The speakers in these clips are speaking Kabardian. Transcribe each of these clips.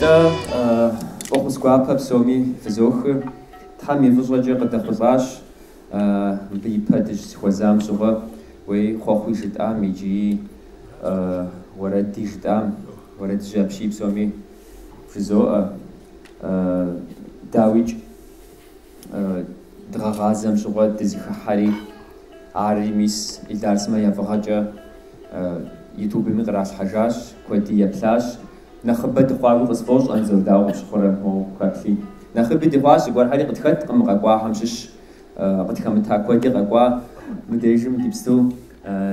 Нтӏэ, фӏэхъус гуапэ псоми фызохыр. Тхьэм и фӏыщӏэкӏэ къыдэхъулӏащ мыбы ипэ дыщызэхуэзам щыгъуэ, уей хъуэхъуи жытӏам, иджыи уэрэди жытӏам, уэрэдыжь апщий псоми вжызоӏэ. Дауикӏ, дыгъэгъазэм щыгъуэ дызыхыхьэри, ари мис Идар сымэ я фӏыгъэкӏэ Ютубыми къралъхьэжащ, куэди еплъащ. Нэхъыбэ дыхъуауи къысфӏощӏ, Анзор, дауэ къыпщыхъурэ, моуэ хэплъи. Нэхъыби дыхъуащ, зыгуэрхэри къытхэткъым мы къэкӏуахэм щыщ, къытхэмыта куэди къэкӏуа. Мыдежым иджыпсту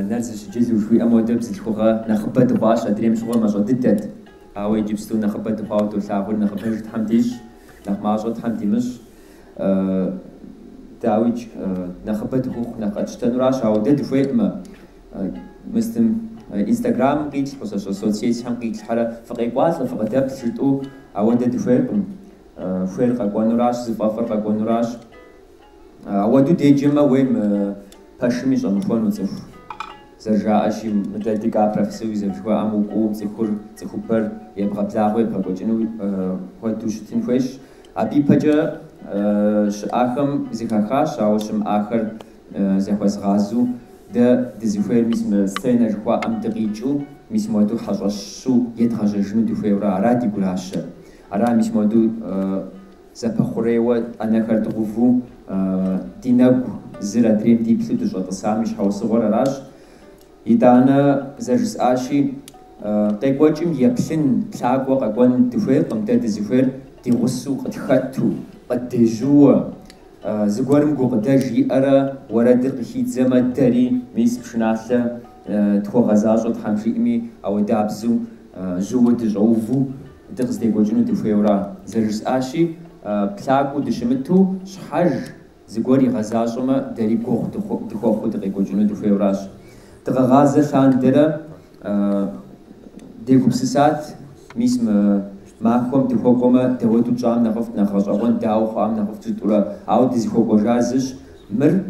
нэр зэщыджылу жыхуиӏэм хуэдэ бзылъхугъэ нэхъыбэ дыхъуащ, адрейм щыгъуэ мащӏэ дыдэт. Ауэ иджыпсту нэхъыбэ дыхъуауэ долъагъур, нэхъыбэж Тхьэм дищӏ, нэхъ мащӏэ Тхьэм димыщӏ. Дауикӏ, нэхъыбэ дыхъуху нэхъ къэтщтэнуращ, ауэ дэ дыхуейкъымэ, мыстым Инстаграмым къитлъхьэу, сэ соцсетьхэм къитлъхьэрэ фыкъекӏуалӏэ, фыкъыдэплъ жытӏэу, ауэ дэ дыхуейкъым. Хуейр къэкӏуэнуращ, зыфӏэфӏыр къэкӏуэнуращ. Ауэдэу деджэмэ, уей мы пэшыми щӏэмыхуэну цӏыху. Зэрыжаӏэщи, мыдэ ДК профсоюзов жыхуаӏэм укӏуэу цӏыхур, цӏыхубэр ебгъэблагъэу ебгъэкӏуэкӏыну хуэдэу щытын хуейщ. Абы ипэкӏэ щыӏахэм зыхахащ, ауэ щымыӏахэр зэхуэзгъазэу дэ дызыхуейр мис мы сценэ жыхуаӏэм дыкъикӏыу, мис муэдэу хьэщӏэщу едгъэжьэжыну дыхуейуэра, ара ди гуращэр. Ара мис муэдэу зэпэхъурейуэ ӏэнэхэр дгъэуву ди нэгу зыр адрейм диплъу дыщӏэтӏысам и щхьэусыгъуэр аращ. Итӏанэ, зэрыжысӏащи, къекӏуэкӏым еплъын, плъакӏуэ къэкӏуэн дыхуейкъым, дэ дызыхуейр ди гъусэу къытхэту, къыддежьууэ, зыгуэрым гукъыдэж иӏэрэ уэрэдыр къыхидзэмэ, дэри мис пшыналъэ тхуэгъэзащӏэ Тхьэм жиӏэми, ауэдабзэу жьыуэ дыщӏэуву дыкъыздекӏуэкӏыну дыхуейуэра. Зэрыжысӏащи, плъакӏуэу дыщымыту, щхьэж зыгуэр игъэзащӏэмэ, дэри гугъу дыхуэхъуу дыкъекӏуэкӏыну дыхуейуэращ. Дыгъэгъазэ лъандэрэ дегупсысат, мис мы махуэм дыхуэкӏуэмэ, дауэду тщӏам нэхъыфӏт, нэхъ гъэщӏэгъуэн дауэ хъуам нэхъыфӏт жытӏэурэ. Ауэ дызыхуэкӏуэжар зыщ, мыр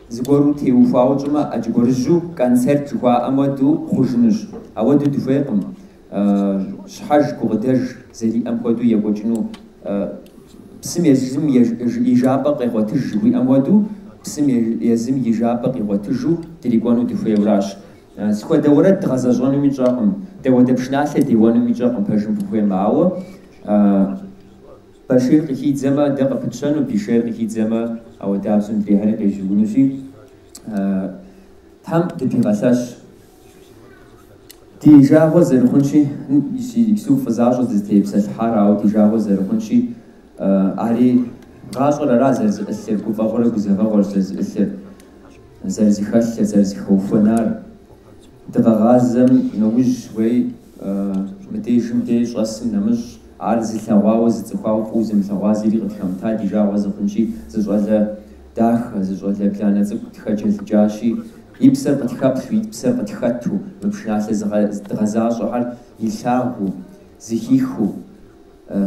зыгуэру теухуауэ тщӏымэ, ӏэджэгуэрыжьу концерт жыхуаӏэм хуэдэу хъужынущ. Ауэдэу дыхуейкъым. Щхьэж гукъыдэж зэриӏэм хуэдэу екӏуэкӏыну, псым езым и жапӏэ къегъуэтыж жыхуиӏэм хуэдэу, псым езым и жапӏэ къигъуэтыжу дрикӏуэну дыхуейуэращ. Сыхуэдэ уэрэд дгъэзэщӏэнуми тщӏэкъым, дауэдэ пшыналъэ деуэнуми тщӏэкъым пэжым фыхуеймэ, ауэ Башир къыхидзэмэ, дэ къыпытщэну, Бишер къыхидзэмэ, ауэдабзэу мыдрейхэри къежьуунущи, Тхьэм дыпигъэлъэщ. Ди жагъуэ зэрыхъунщи, иджыпсту фӏы защӏэ дызытепсэлъыхьар, ауэ ди жагъуэ зэрыхъунщи, ари гъащӏэр ара зэрызэӏылъыр, гуфӏэгъуэрэ гузэвэгъуэрщ зэрызэӏылъыр, зэрызэхэлъыр, зэрызэхэухуэнар. Дыгъэгъазэм нэужь уей мыдежым дей щӏэсым нэмыщӏ, ар зылъэгъуауэ, зыцӏыхуауэ фӏыуэ зымылъэгъуа зыри къытхэмыта, ди жагъуэ зыхъунщи, зы щӏалэ дахэ, зы щӏалэ бланэ цӏыкӏу тхэджэлыкӏащи, и псэр къытхэплъу, и псэр къытхэту, мы пшыналъэ дгъэзащӏэхэр илъагъуу, зыхихыу,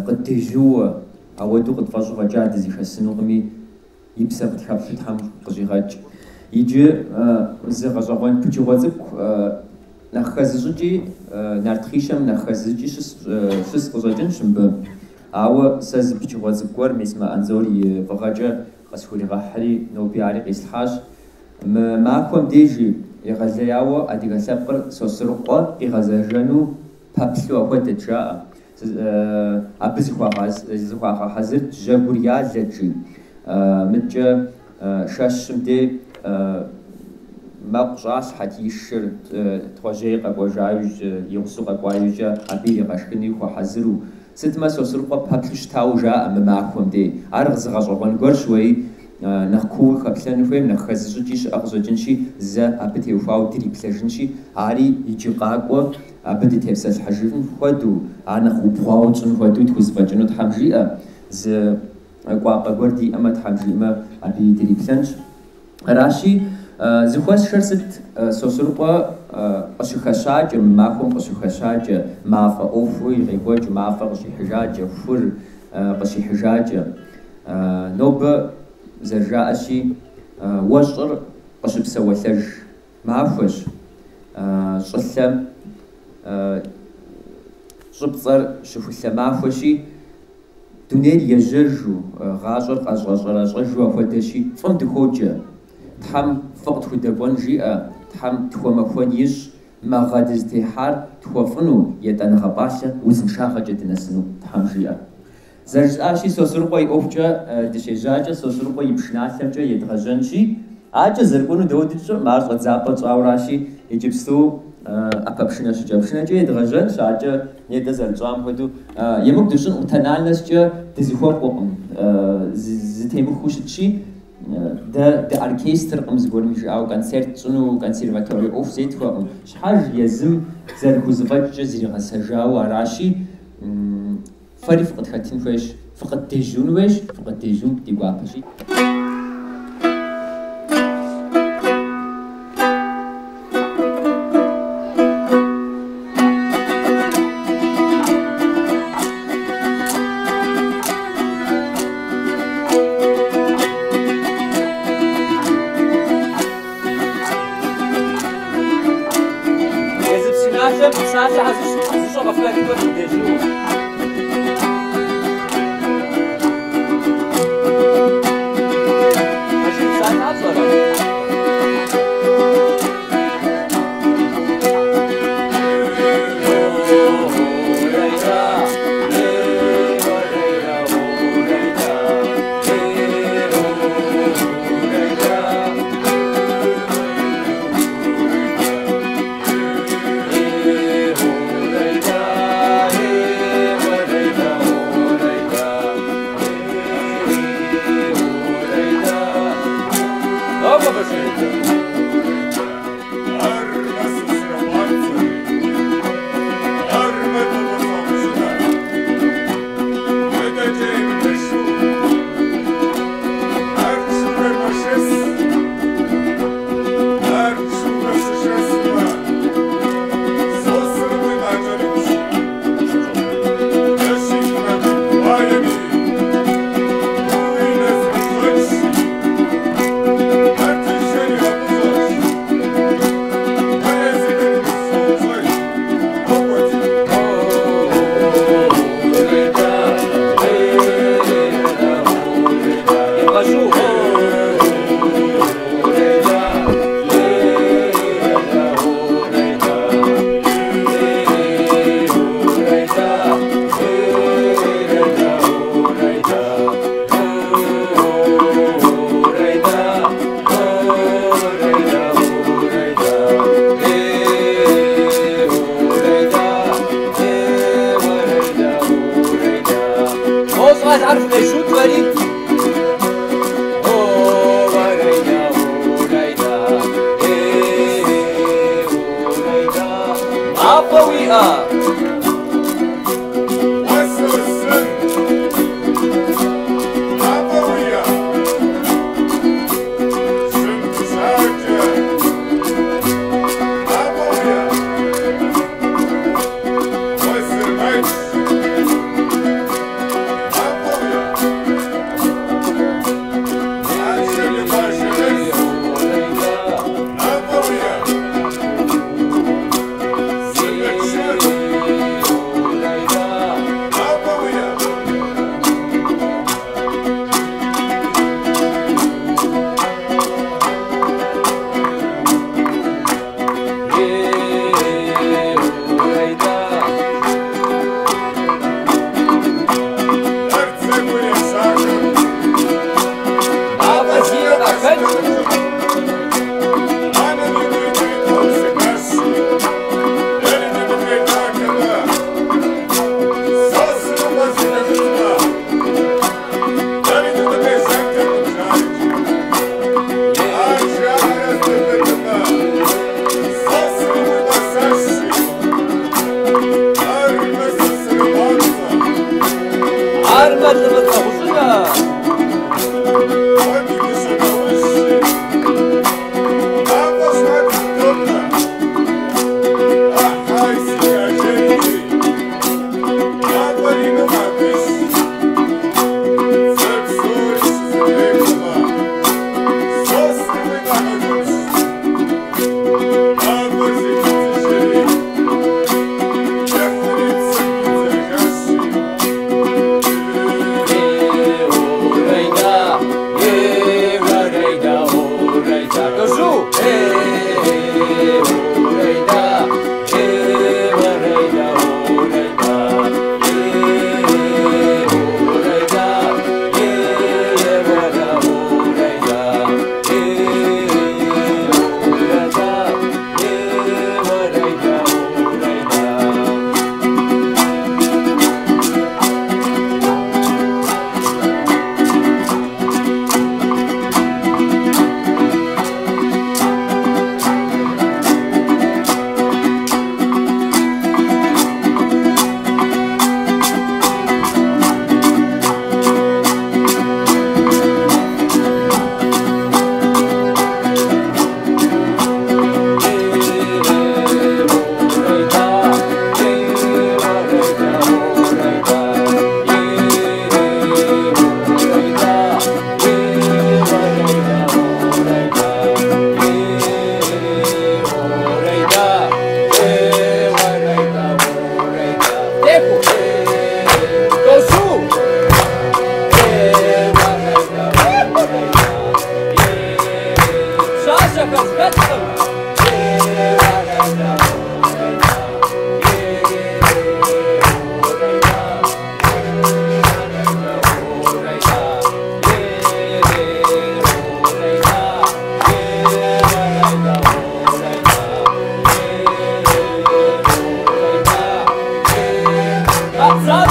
къыддежьууэ, ауэдэу къытфӏэщӏу фӏэкӏа дызэхэсынукъыми, и псэр къытхэплъу Тхьэм къыщӏигъэкӏ. Иджы зы гъэщӏэгъуэн пычыгъуэ цӏыкӏу нэхъ хэзыщӏыкӏи, Нарт Хъищэм нэхъ хэзыщӏыкӏи щыс къыщӏэкӏынщ мыбы. Ауэ сэ зы пычыгъуэ цӏыкӏу гуэр мис мы Анзор и фӏыгъэкӏэ къысхуригъэхьри, ноби ари къислъхьащ. Мы махуэм дежи егъэлеяуэ адыгэ лъэпкъыр Сосрыкъуэ къигъэзэжэну пэплъу апхуэдэт, жаӏэ. Абы зыхуагъэхьэзырт, жьэгур ялэт, жи. Мыдкӏэ шэщым дей мэкъу щӏалъхьэт и шыр, Тхъуэжьей къэкӏуэжа иужькӏэ, и гъусэу къэкӏуа иужькӏэ абы иригъэшхыни хуэхьэзыру. Сытмэ, Сосрыкъуэ пэплъу щытауэ жаӏэ мы махуэм дей. Ар зы гъэщӏэгъуэн гуэрщ, уэи нэхъ кууэ хэплъэну хуейм, нэхъ хэзыщӏыкӏи щыӏэ къыщӏэкӏынщи, зэ абы теухуауэ дриплъэжынщи, ари иджы къакӏуэ абы дытепсэлъыхьыжын хуэдэу, ар нэхъ убгъуауэ тщӏын хуэдэу тхузэфӏэкӏыну Тхьэм жиӏэ, зы кӏуапӏэ гуэр диӏэмэ, Тхьэм жиӏэмэ, абыи дриплъэнщ. Аращи, зыхуэсшэр сыт Сосрыкъуэ къыщыхэщакӏэ, мы махуэм къыщыхэщакӏэ, мафӏэ ӏуэхур и къекӏуэкӏыу, мафӏэ къыщихьыжакӏэ, хур къыщихьыжакӏэ. Нобэ зэрыжаӏэщи, уэщӏыр къыщыпсэуэлъэж махуэщ, щӏылъэм. щӏыпцӏэр щыхулъэ махуэщи, дунейр ежьэжу, гъащӏэр къэщӏэщӏэрэщӏэжу апхуэдэщи, фӏым дыхуоджэ. Тхьэм фӏы къытхудэкӏуэн жиӏэ, Тхьэм тхуэмэхуэн ищӏ, мы гъэ дызытехьар тхуэфӏыну, етӏанэгъэ пӏалъэ узыншагъэкӏэ дынэсыну Тхьэм жиӏэ. Зэрыжысӏащи, Сосрыкъуэ и ӏуэхукӏэ дыщежьакӏэ, Сосрыкъуэ и пшыналъэмкӏэ едгъэжьэнщи, акӏэ зэрыкӏуэну дауэ дытщӏыркъым, ар щӏэдзапӏэ тщӏауращи, иджыпсту ӏэпэпшынэ щыкӏэпшынэкӏэ едгъэжьэнщ, акӏэ нетӏэ зэрытщӏам хуэдэу. Емыкӏу дыщӏынкъым, тональносткӏэ дызыхуэкӏуэкъым, зытемыхуу щытщи, дэ дыоркестркъым, зыгуэрым жиӏауэ концерт тщӏыну, консерваторие ӏуэху зетхуэкъым. Щхьэж езым зэрыхузэфӏэкӏкӏэ зригъэсэжауэ аращи, фэри фыкъытхэтын хуейщ, фыкъыддежьун хуейщ, фыкъыддежьун ди гуапэщи. Езы пшыналъэм псалъэхэр зыщӏэ къыфхэтмэ фыдежьу. Башир, псалъэхэр пщӏэрэ? Нобэ, Башир!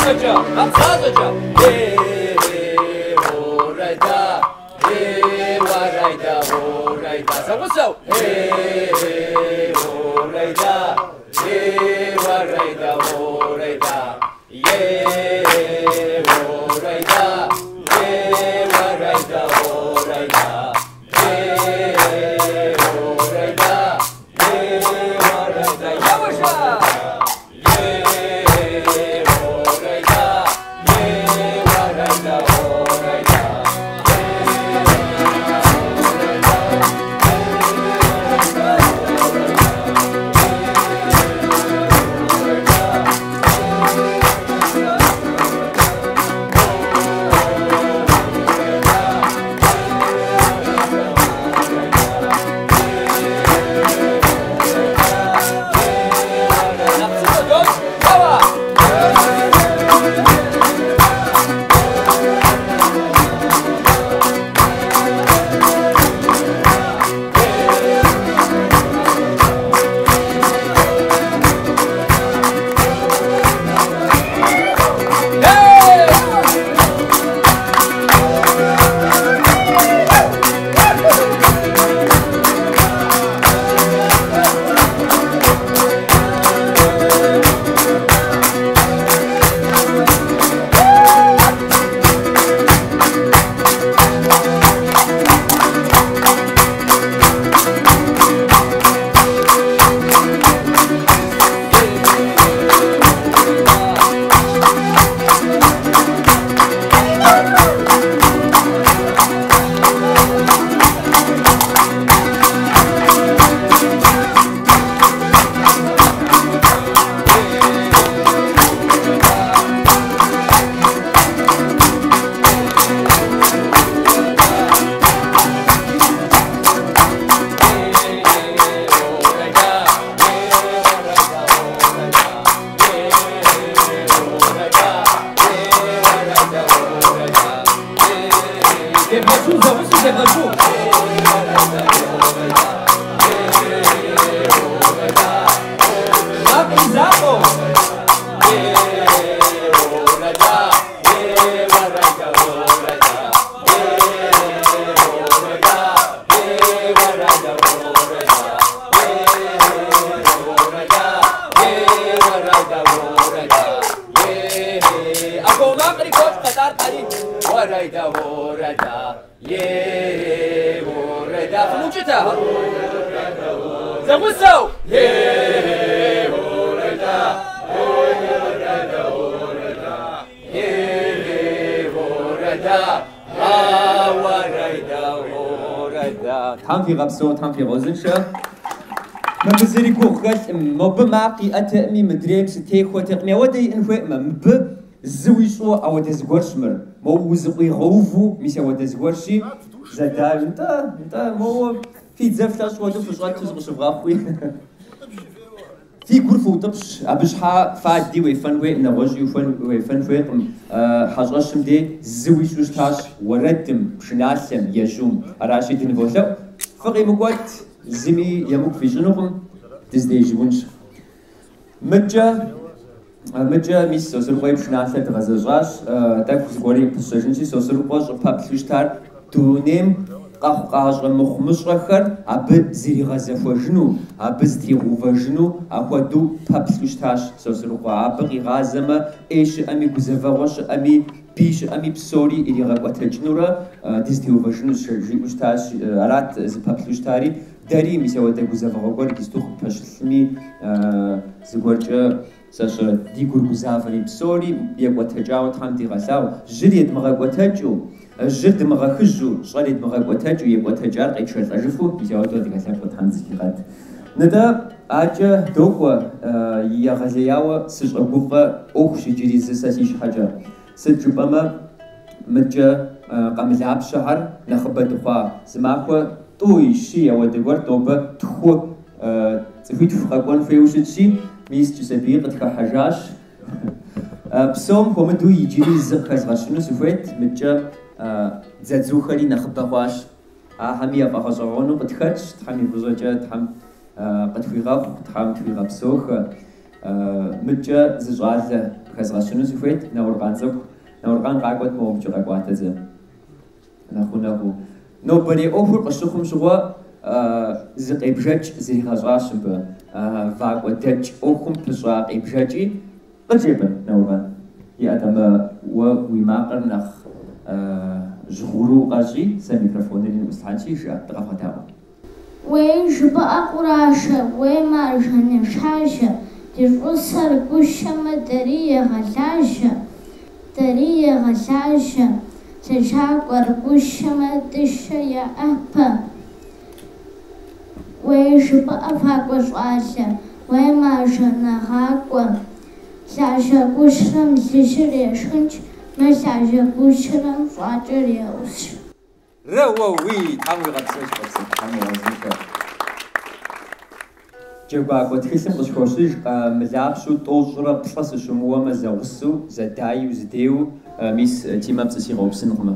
защӏэкӏэ, макъ защӏэкӏэ. Е, уэрэда, е, уэрэда, уэрэда. Зэгъусэу. Е, уэрэда, е, уэрэда, уэрэда. Е, уэрэда, е, уэрэда, уэрэда. Е, уэрэда, е, уэрэда. Еуэжа! Е, уэрэда, е, уэрэда, уэрэда. Нэхъ псынщӏэу дощӏ. Еуэ! Ей! Зевгъэжу, зэгъусэу зевгъэжу. Макъ и закъуэу. Або макъри куэд къэтӏартӏэри. Уэрэдэ, уэрэдэ, е, уэрэдэ. Фымыукӏытэ. Зэгъусэу. Е, уэрэдэ, уэрэдэ, уэрэдэ. Е, уэрэдэ, а, уэрэдэ, уэрэдэ. Тхьэм фигъэпсэу, Тхьэм фигъэузыншэ. Мыбы зыри гугъу хэлъкъым. Мобы макъ иӏэтэкъыми, мыдрейм сытехуэтэкъыми. Ауэдэ иӏэн хуейкъым. Мыбы зы уищӏу ауэдэ зыгуэрщ мыр. Моуэ узыкъуигъэуву, мис ауэдэ зыгуэрщи, зэдай. Нтӏэ, нтӏэ, моуэ фи дзэ флъэщӏ хуэдэу фыщӏэту зыкъыщывгъэхъуи. Фи гур фыутӏыпщ, абы щхьа фади уефэн хуейкъым, нэгъуэщӏи уефэн хуейкъым. Хьэщӏэщым дей зы уищӏу щытащ уэрэдым, пшыналъэм, ежьум. Аращи, дыныволъэӏу, фыкъимыкӏуэт, зыми емыкӏу фищӏынукъым, дыздежьуунщ. Мыдкӏэ, мыдкӏэ, мис Сосрыкъуэ и пшыналъэр дгъэзэщӏащ. Тӏэкӏу зыгуэри пысщэжынщи, Сосрыкъуэ щӏыпэплъу щытар дунейм къэхъукъащӏэ мыхъумыщӏэхэр абы зригъэзэхуэжыну, абы зытригъэувэжыну апхуэдэу пэплъу щытащ Сосрыкъуэ. Абы къигъазэмэ, ӏей щыӏэми, гузэвэгъуэ щыӏэми, бий щыӏэми псори иригъэкӏуэтэкӏынурэ дызытеувэжынущ, жиӏэу щытащ. Арат зыпэплъу щытари. Дэри мис ауэдэ гузэвэгъуэ гуэр иджысту къытпэщылъми, зыгуэркӏэ сэ сщӏэрэ ди гур гузавэми псори екӏуэтэкӏауэ Тхьэм дигъэлъагъу, жьыр едмыгъэкӏуэтэкӏыу, жьыр дымыгъэхыжьу, щӏэр едмыгъэкӏуэтэкӏыу, екӏуэтэкӏар къетшэлӏэжыфу, мис ауэдэу адыгэ лъэпкъыр Тхьэм зыхигъэт. Нтӏэ, акӏэ докӏуэ, егъэлеяуэ сыщӏэгуфӏэ ӏуэхущ иджыри зы сэ си щхьэкӏэ. Сыт жыпӏэмэ, мыдкӏэ къамылапщэхэр нэхъыбэ дыхъуа. Зы махуэ тӏуи, щи, ауэдэ гуэр нобэ тху, цӏыхуитху къэкӏуэн хуейуэ щытщи, мис Чысэбий къытхыхьэжащ. Псом хуэмыдэу иджыри зы къыхэзгъэщыну сыхуейт, мыдкӏэ дзадзухэри нэхъыбэ хъуащ. Ахэми яфӏэгъэщӏэгъуэну къытхэтщ, Тхьэм и фӏыщӏэкӏэ Тхьэм къытхуигъэхъу, Тхьэм тхуигъэпсэухэ. Мыдкӏэ зы щӏалэ Къыхэзгъэщыну сыхуейт Науркъан цӏыкӏу. Науркъан къакӏуэт моуэмкӏэ къэкӏуатэ зэ. Нэхъ гъунэгъуу. Нобэрей ӏуэхур къыщыхъум щыгъуэ зы къебжэкӏ зригъэщӏащ мыбы. Вакӏуэ дэкӏ ӏуэхум пыщӏа къебжэкӏи къыджепӏэн, Науркъан. Иӏэ-тӏэ, уэ уи макъыр нэхъ жьгъуру къэщӏи, сэ микрофоныр ӏуслъхьэнщи, жыӏэ, дыкъэвгъэдаӏуэ. Уей жыбыӏэ къурашэ, уей маржэ нышажэ, ди щӏусэр гущэмэ дэри егъэлажьэ, дэри егъэлажьэ, лэжьакӏуэр гущэмэ дыщэ еӏэпэ. Уей жыбыӏэ вакӏуэ щӏалэ, уей маржэ нэгъакӏуэ, лажьэ гущэм лыжьыр ешхынщ, мы лажьэ гущэм щӏакӏэр еӏусщ. Рэуэуи, Тхьэм уигъэпсэу, си къуэ, Тхьэм уигъэузыншэ. Джэгуакӏуэ тхылъым къыщыхощыж къамылапщэу 93 сыщымыуэмэ зэгъусэу, зэдайу, зыдеуэу. Мис Тимэ пцӏы сигъэупсынкъымэ.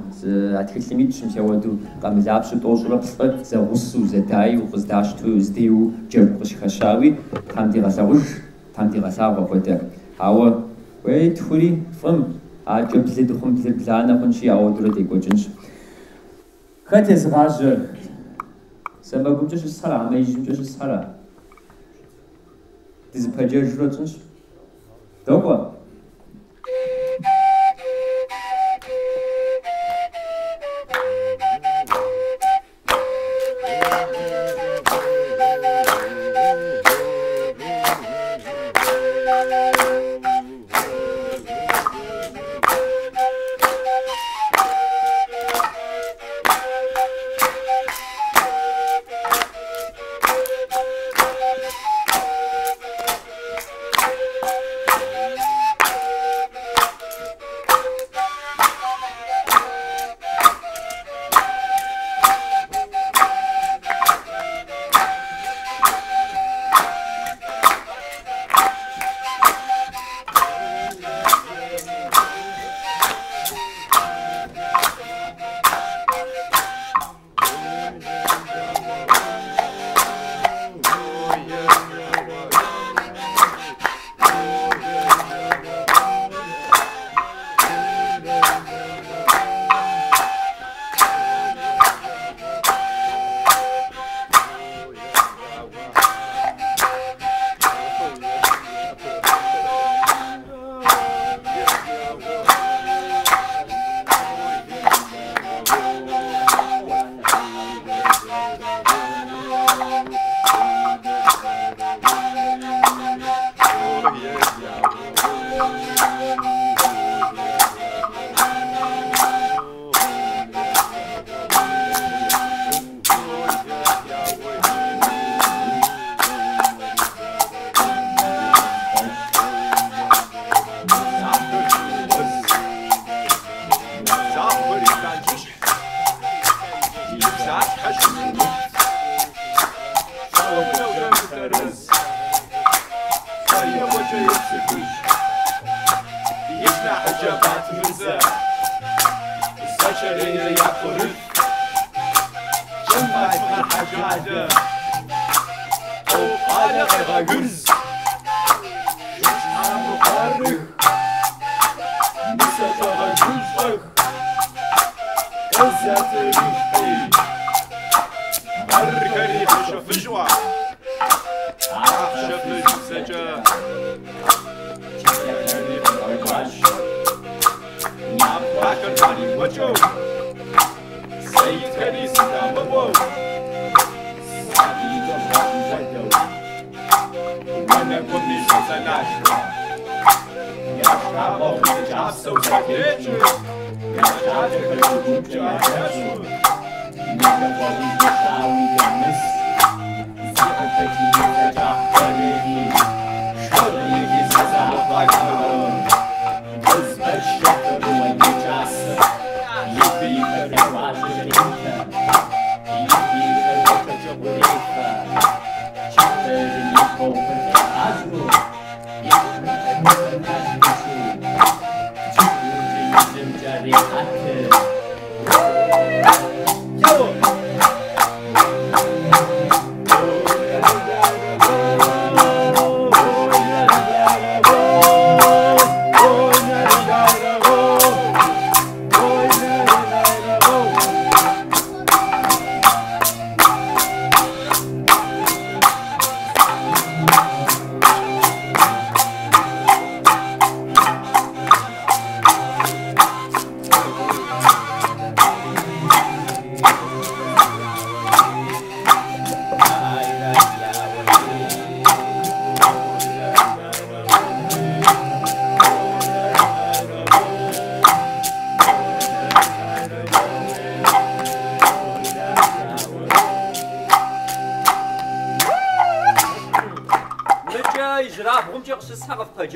А тхылъым итщ мис ауэдэу къамылапщэу 93 зэгъусэу, зэдайу, къыздащтэу, зыдеуэу джэгу къыщыхэщауи, Тхьэм дигъэлъагъуж, Тхьэм дигъэлъагъу апхуэдэ. Ауэ, уей, тхури фӏым, акӏэ блы дыхъум блыр бланэ хъунщи, ауэдурэ декӏуэкӏынщ. Хэт езыгъажьэр? Сэмэгумкӏэ щысхьэра, хьэмэ ижьымкӏэ щысхьэра? Дызэпэджэжурэ тщӏынщ. Докӏуэ.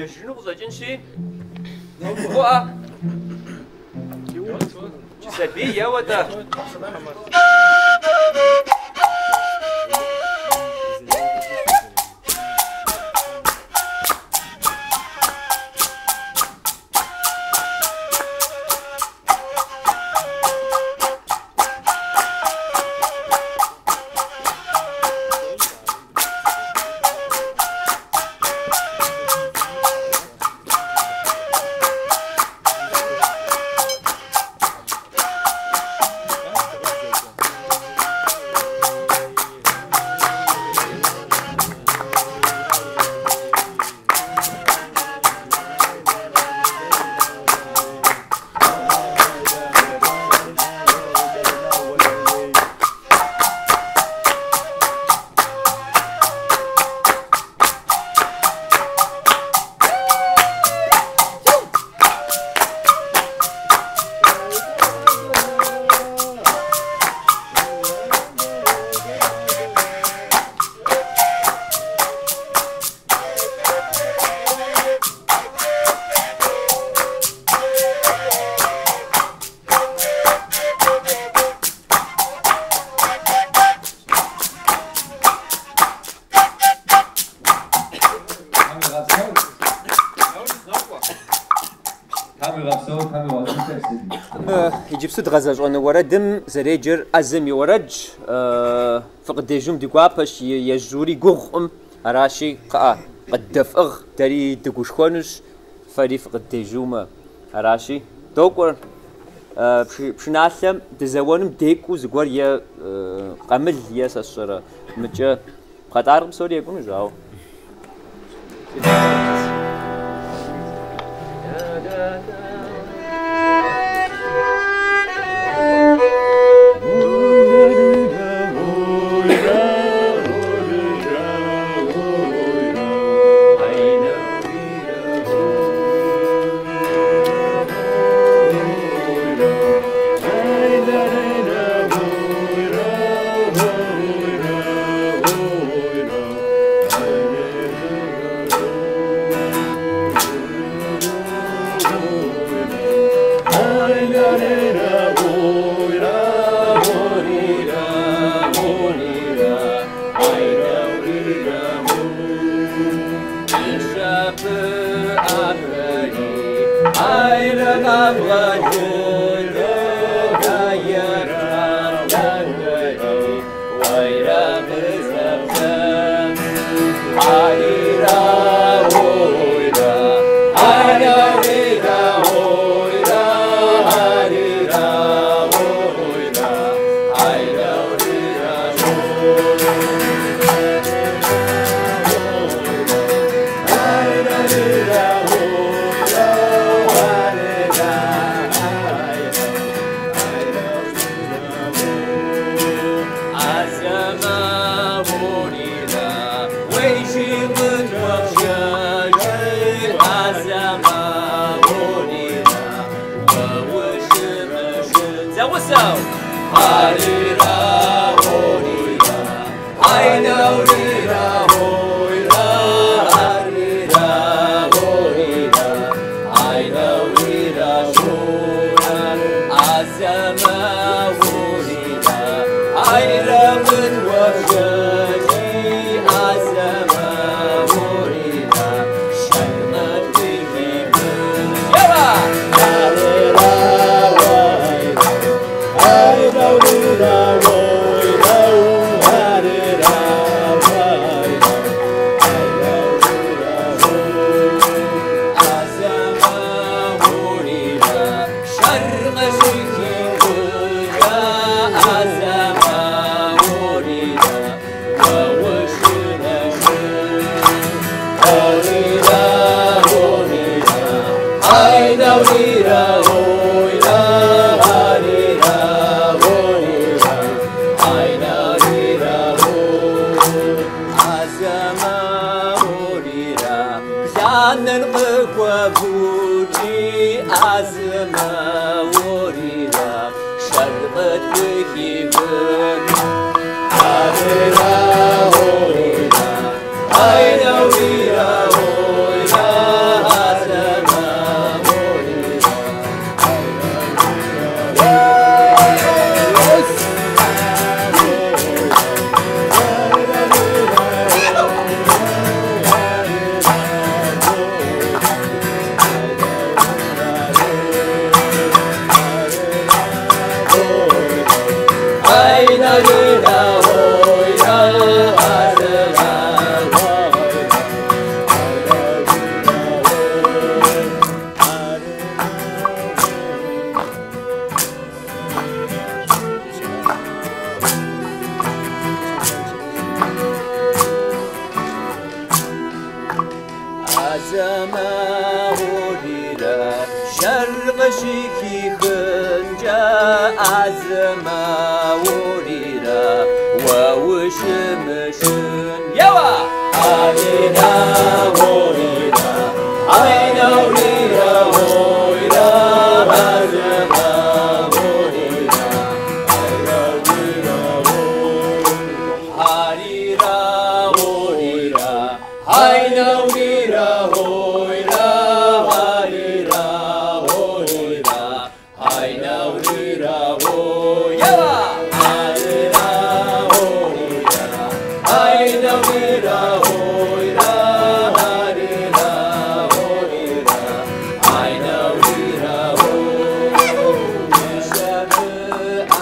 Дыпэджэжыну къыщӏэкӏынщи, кхъыӏэ. Сабий, еуэ-тӏэ. Иджыпсту дгъэзэщӏэну уэрэдым зэреджэр ӏэзэм и уэрэдщ. Фыкъыдежьум ди гуапэщ, и ежьури гугъукъым. Аращи, кхъыӏэ, къыддэфӏыгъ, дэри дыгушхуэнущ, фэри фыкъыддежьумэ. Аращи, докӏуэр пшыналъэм дызэуэнум декӏуу зыгуэр е къамыл е сэ сщӏэрэ мыкӏэ пхъэтӏаркъым псори екӏунущ, ауэ. Шэр къыщыхихынкӏэ азымаурирэ уэ ущымышын. Еуэ! Арира, орира, айнаурира, ойра, азымаурира, айнаурира, ой. Арира, орира, айнаурира, ойра, арира, орира, айнаурира, ой. Еуэ! Арира, орира, айнаурира, ойра, арира, орира, айнаурира, ой.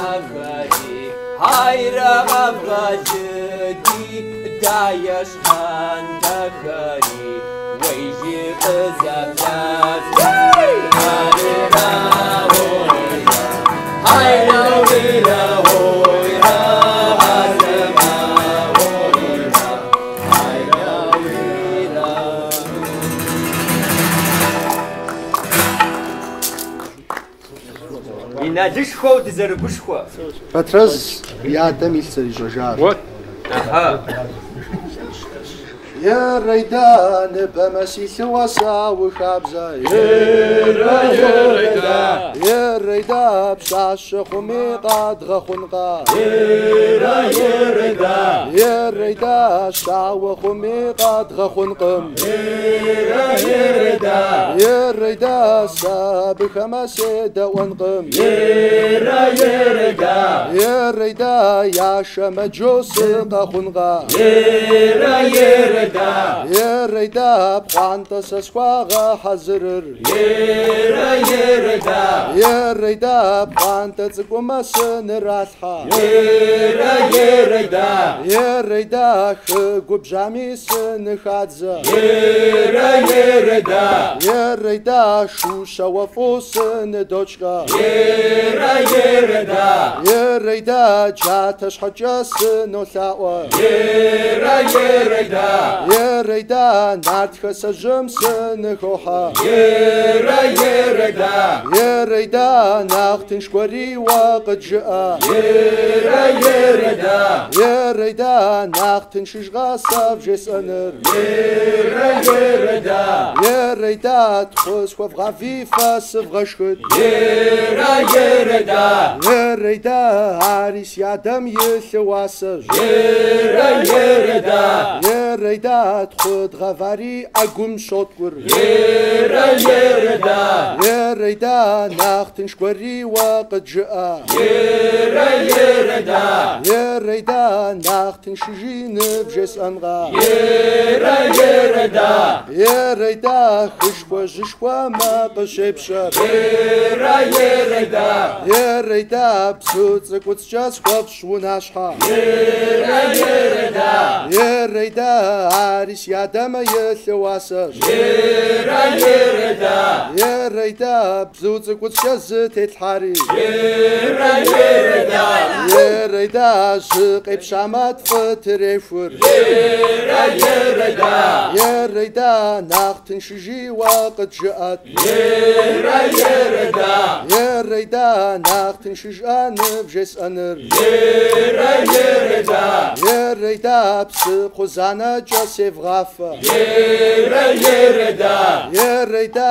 Мыщэмыӏэхэри, хайрэ къэвгъэлыди, дайэщхьэнтэхэри, уейжи къызэплъэс. Арира, орира, айнаурира, ойра, азымаурира, айнаурира. Иналышхуэу дызэрыгушхуэ. Батрэз и адэм илъ зэрищӏэжар. Аха. Ерейда, ныбэмэ си лъыуэ саухабзэ. Ерэ, ерейда. Ерейда, пщащэ хъуми къадгъэхъункъэ. Ерэ, ерейда. Ерейда, щауэ хъуми къадгъэхъункъым. Ерэ, ерейда. Ерейда, сэ абыхэмэ седэӏуэнкъым. Ерэ, ерейда. Ерейда, яшэмэджэу сыкъэхъункъэ. Ерэ, ерейда. Ерейда, пхъуантӏэ сэ схуагъэхьэзырыр. Ерэ, ерейда. Ерейда, пхъуантӏэ цӏыкӏумэ сыныралъхьэ. Ерэ, ерейда. Ерейда, хы губжьами сыныхадзэ. Ерэ, ерейда. Ерейда, шу щауэфӏу сыныдокӏкъэ. Ерэ, ерейда. Ерейда, джатэ щхьэкӏэ сынолъаӏуэ. Ерэ, ерейда. Ерейда, нартхэ сэжьым сыныхохьэ. Ерэ, ерейда. Ерейда, нэхъ тынш гуэри уэ къыджыӏэ. Ерэ, ерейда. Ерейда, нэхъ тыншыжгъэ сэ вжесӏэныр. Ерэ, ерейда. Ерейда, тхъу схуэвгъави фэ сывгъэшхыт. Ерэ, ерейда. Ерейда, ари си адэм и лъыуасэщ. Ерэ, ерейда. Ерейда, тхъу дгъэвари ӏэгум щоткӏур. Ерэ, ерейда. Ерейда, нэхъ тынш гуэри уэ къыджыӏэ. Ерэ, ерейда. Ерейда, нэхъ тыншыжи нывжесӏэнкъэ. Ерэ, ерейда. Ерейда, хышхуэ жьышхуэмэ къыщепщэр. Ерэ, ерейда. Ерейда, бзу цӏыкӏуцкӏэ схуэфщӏ унащхьэ. Ерэ, ерейда. Ерейда, ари си адэмэ и лъыуасэщ. Ерэ, ерейда. Ерейда, бзу цӏыкӏуцкӏэ зытетлъхьари. Ерэ, ерейда. Ерейда, жьы къепщамэ тфӏы трехур. Ерэ, ерейда. Ерейда, нэхъ тыншыжи уэ къыджыӏэт. Ерэ, ерейда. Ерейда, нэхъ тыншыжӏэ нывжесӏэныр. Ерэ, ерейда. Ерейда, псы кхъузанэкӏэ севгъафэ. Ерэ, ерейда. Ерейда,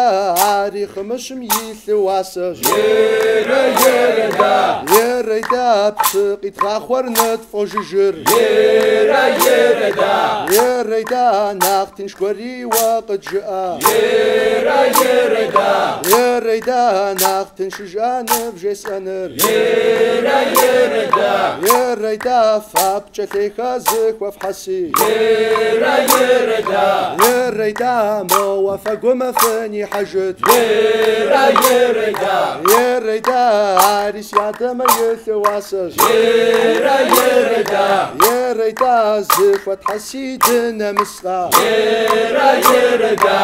ари Хъымыщым и лъыуасэщ. Ерэ, ерейда. Ерейда, псы къидгъахъуэр нытфӏожыжыр. Ерэ, ерейда. Ерейда, нэхъ тынш гуэри уэ къыджыӏэ. Ерэ, ерейда. Ерейда, нэхъ тыншыжӏэ нывжесӏэныр. Ерэ, ерейда. Ерейда, фэ пкӏэлъейхэ зыхуэфхьэси. Ерэ, ерейда. Ерейда, мо уафэгумэ фынихьэжыт. Ерэ, ерейда. Ерейда, Ерейда, ари си адэмэ и лъыуасэщ. Ерэ, ерейда. Ерейда, зыхуэтхьэси дынэмыскъэ. Ерэ, ерейда.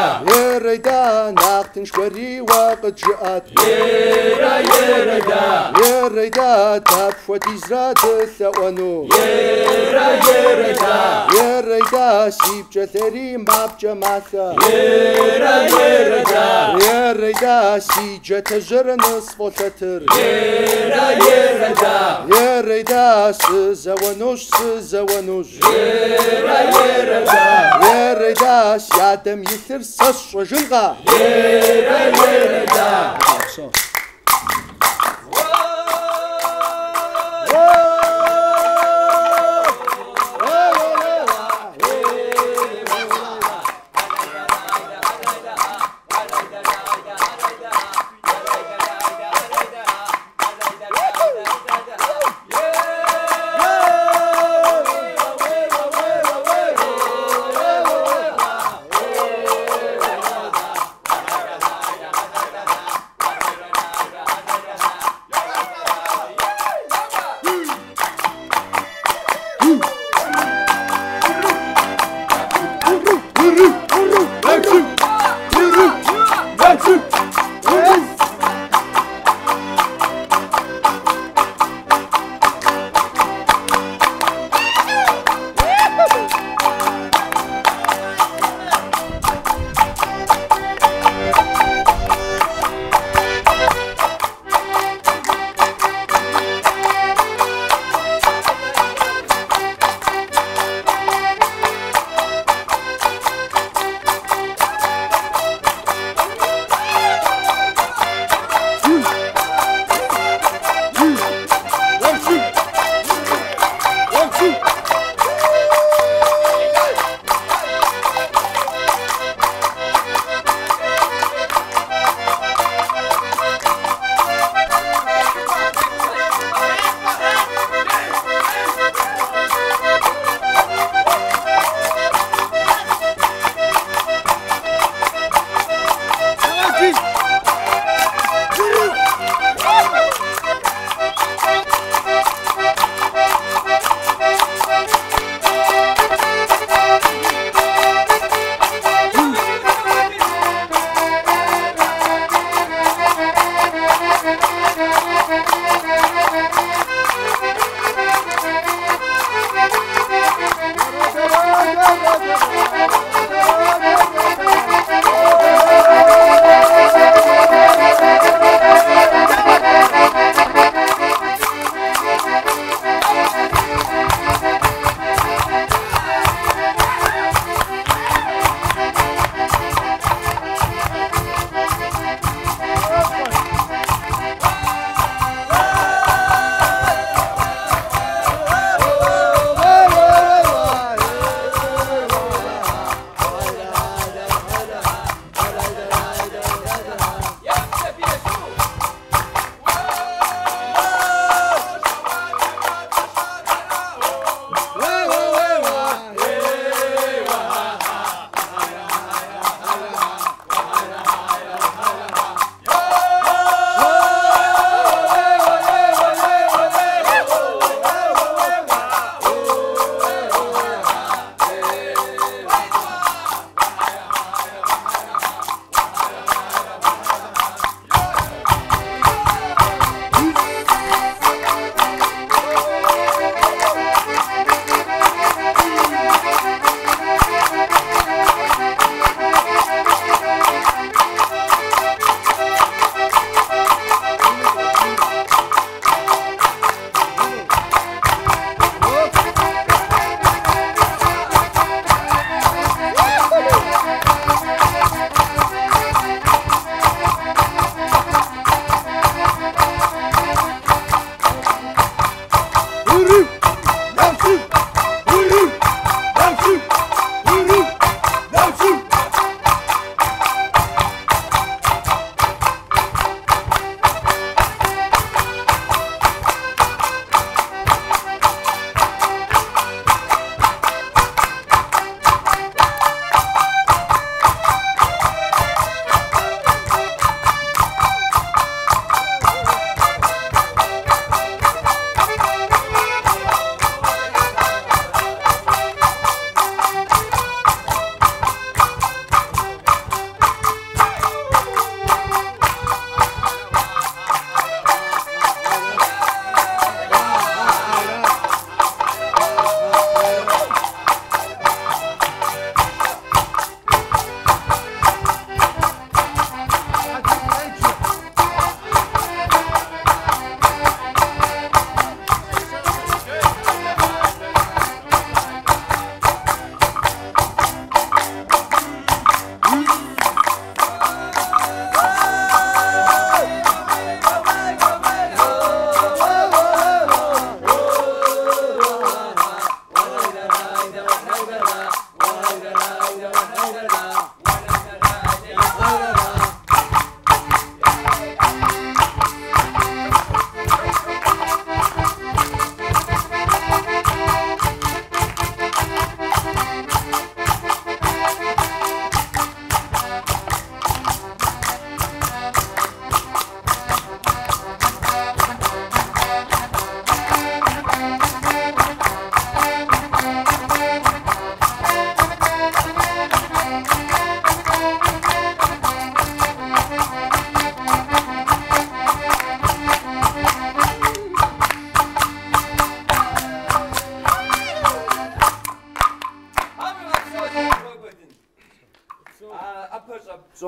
Ерейда, нэхъ тынш гуэри уэ къыджыӏэт. Ерэ, ерейда. Ерейда, дапхуэдизрэ дылъэӏуэну. Ерэ, ерейда. Ерейда, си пкӏэлъейри мапкӏэ малъэ. Ерэ, ерейда. Ерейда, си джатэжьыр нысфӏолъэтыр. Ерэ, ерейда. Ерейда, сызэуэнущ, сызэуэнущ. Ерэ, ерейда. Ерейда, си адэм и лъыр сэ сщӏэжынкъэ. Ерэ, ерейда. Псо.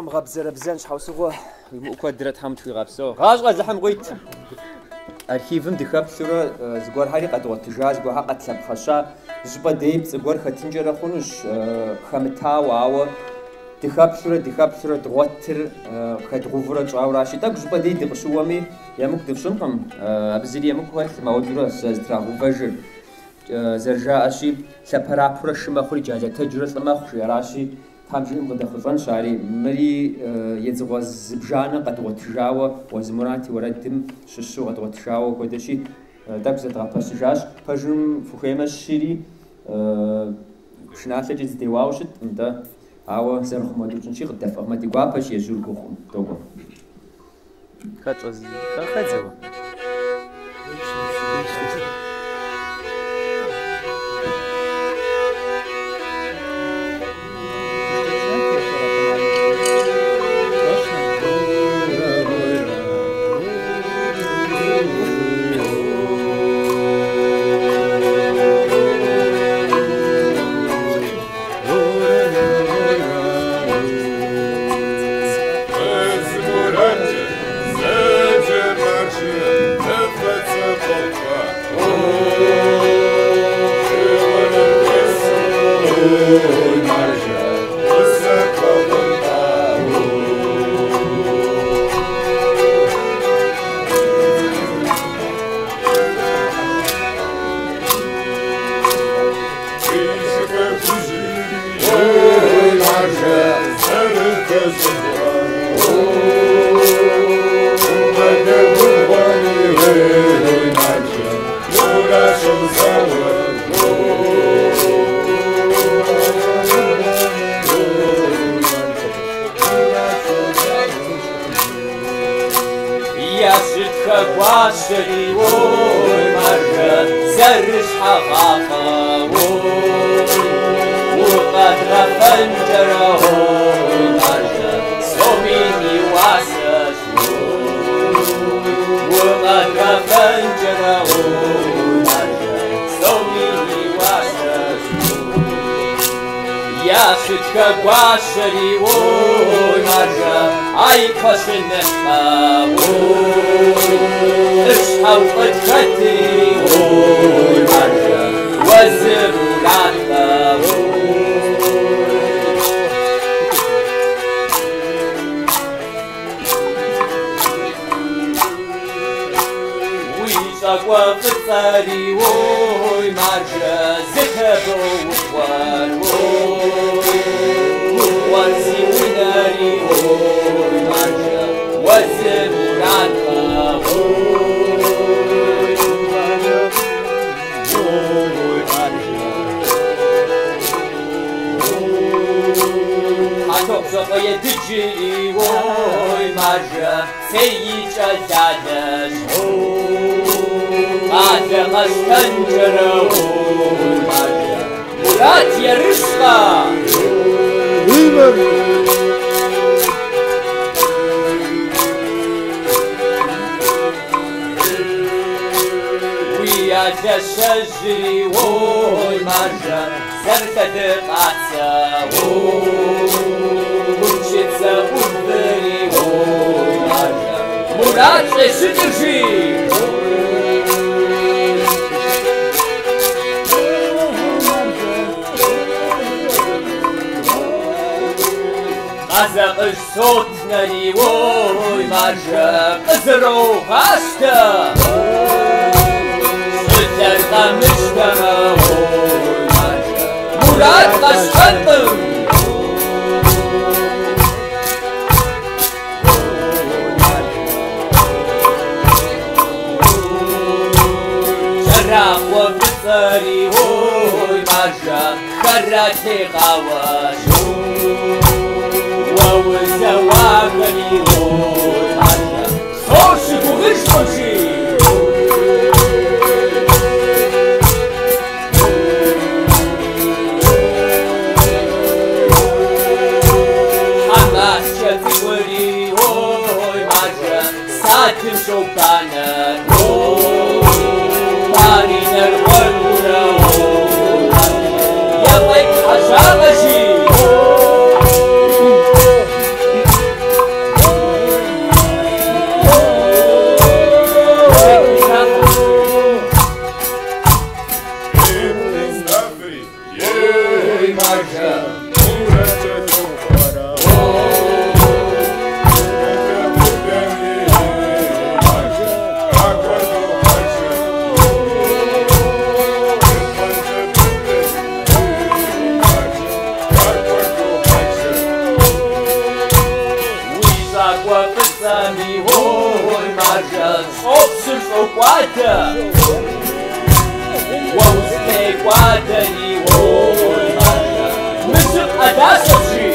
Щӏумыгъэбзэрэбзэн щхьэусыгъуэ уимыӏэу куэдрэ Тхьэм тхуигъэпсэу. Гъащӏэ Алыхьым къуит! Архивым дыхэплъурэ зыгуэрхэри къэдгъуэтыжа, зыгуэрхэр къэтлъэпхъэща, зыщӏыпӏэ дей пцӏы гуэр хэтынкӏэрэ хъунущ, хэмытауэ, ауэ дыхэплъурэ, дыхэплъурэ дгъуэтыр хэдгъэувурэ тщӏауэращи, тӏэкӏу щӏыпӏэ дей дыкъыщыуэми, емыкӏу дыфщӏынкъым, абы зыри емыкӏу хэлъым, ауэдурэ зэрызэтрагъэувэжыр. Зэрыжаӏэщи, лъэпэрапэурэ шы мэхъури джалэтэджурэ лӏы мэхъу, жи, аращи, Тхьэм жиӏэм къыдэхъулӏэнщ ари. Мыри едзыгъуэ зыбжанэ къэдгъуэтыжауэ, Уэзы Мурат и уэрэдым щыщу къэдгъуэтыжауэ хуэдэщи, тӏэкӏу зэдгъэпэщыжащ. Пэжым фыхуеймэ, щыри пшыналъэкӏэ зыдеуауэ щыткъым, нтӏэ. Ауэ зэрыхъум хуэдэу тщӏынщи, къыддэфӏыгъмэ ди гуапэщ, ежьур гугъукъым. Догуэ. Хэт щӏэз-, хэдзэ уэ? Ящытхэгуащэри, ой, маржэ, зэрыщхьэгъафӏэ, ой, укъэдгъэфэнкӏэрэ, ой, маржэ, сомин и уасэщ, ой, укъэдгъэфэнкӏэрэ, ой, маржэ, сомин и уасэщ, ой. Ящытхэгуащэри, ой, маржэ, ай кхъуэщыныхьэ, ой, лӏыщхьэу къытхэтри, ой, маржэ, Уэзы Мураткъэ, ой. Уи щӏакӏуэ фӏыцӏэри, ой, маржэ, зытэбоухуэр, ой, губгъуэр зи унэри, ой, маржэ, Уэзы Мураткъэ, ой. Хьэтӏохъущокъуэ Едыджри, ой, маржэ, цеикӏэ лалэщ, ой, къалэ къэщтэнкӏэрэ, ой, маржэ, Мурат ерыщкъэ. Уи алэщэжьри, ой, маржэ, зэрылъэдыкъацэ, ой, гупчыцэ ӏувыри, ой, маржэ, Мурат щӏещыкӏыр жи. Къэзакъыжь сотнэри, ой, маржэ, къызэрогъащтэ. Щӏылъэр къэмыщтэмэ, ой, маржэ, Мурат къэщтэнкъым. Кӏэрахъуэ фӏыцӏэри, ой, маржэ, хэрэтегъауэщ, уэ узэуахэри, ой, маржэ, псор щыгугъыжкъым, жи. Хьэмаскӏэ цӏыкӏури, ой, маржэ, сатым щобанэр, ой, баринэр уэрурэ, ой, маржэ, ефӏэкӏ хьэщӏагъэ, жи. Ой, маржэ, щӏопщыр щӏокӏуадэ. Уэ узытекӏуадэри, ой, маржэ, Мыжьыкъ ӏэдащэщ, жи.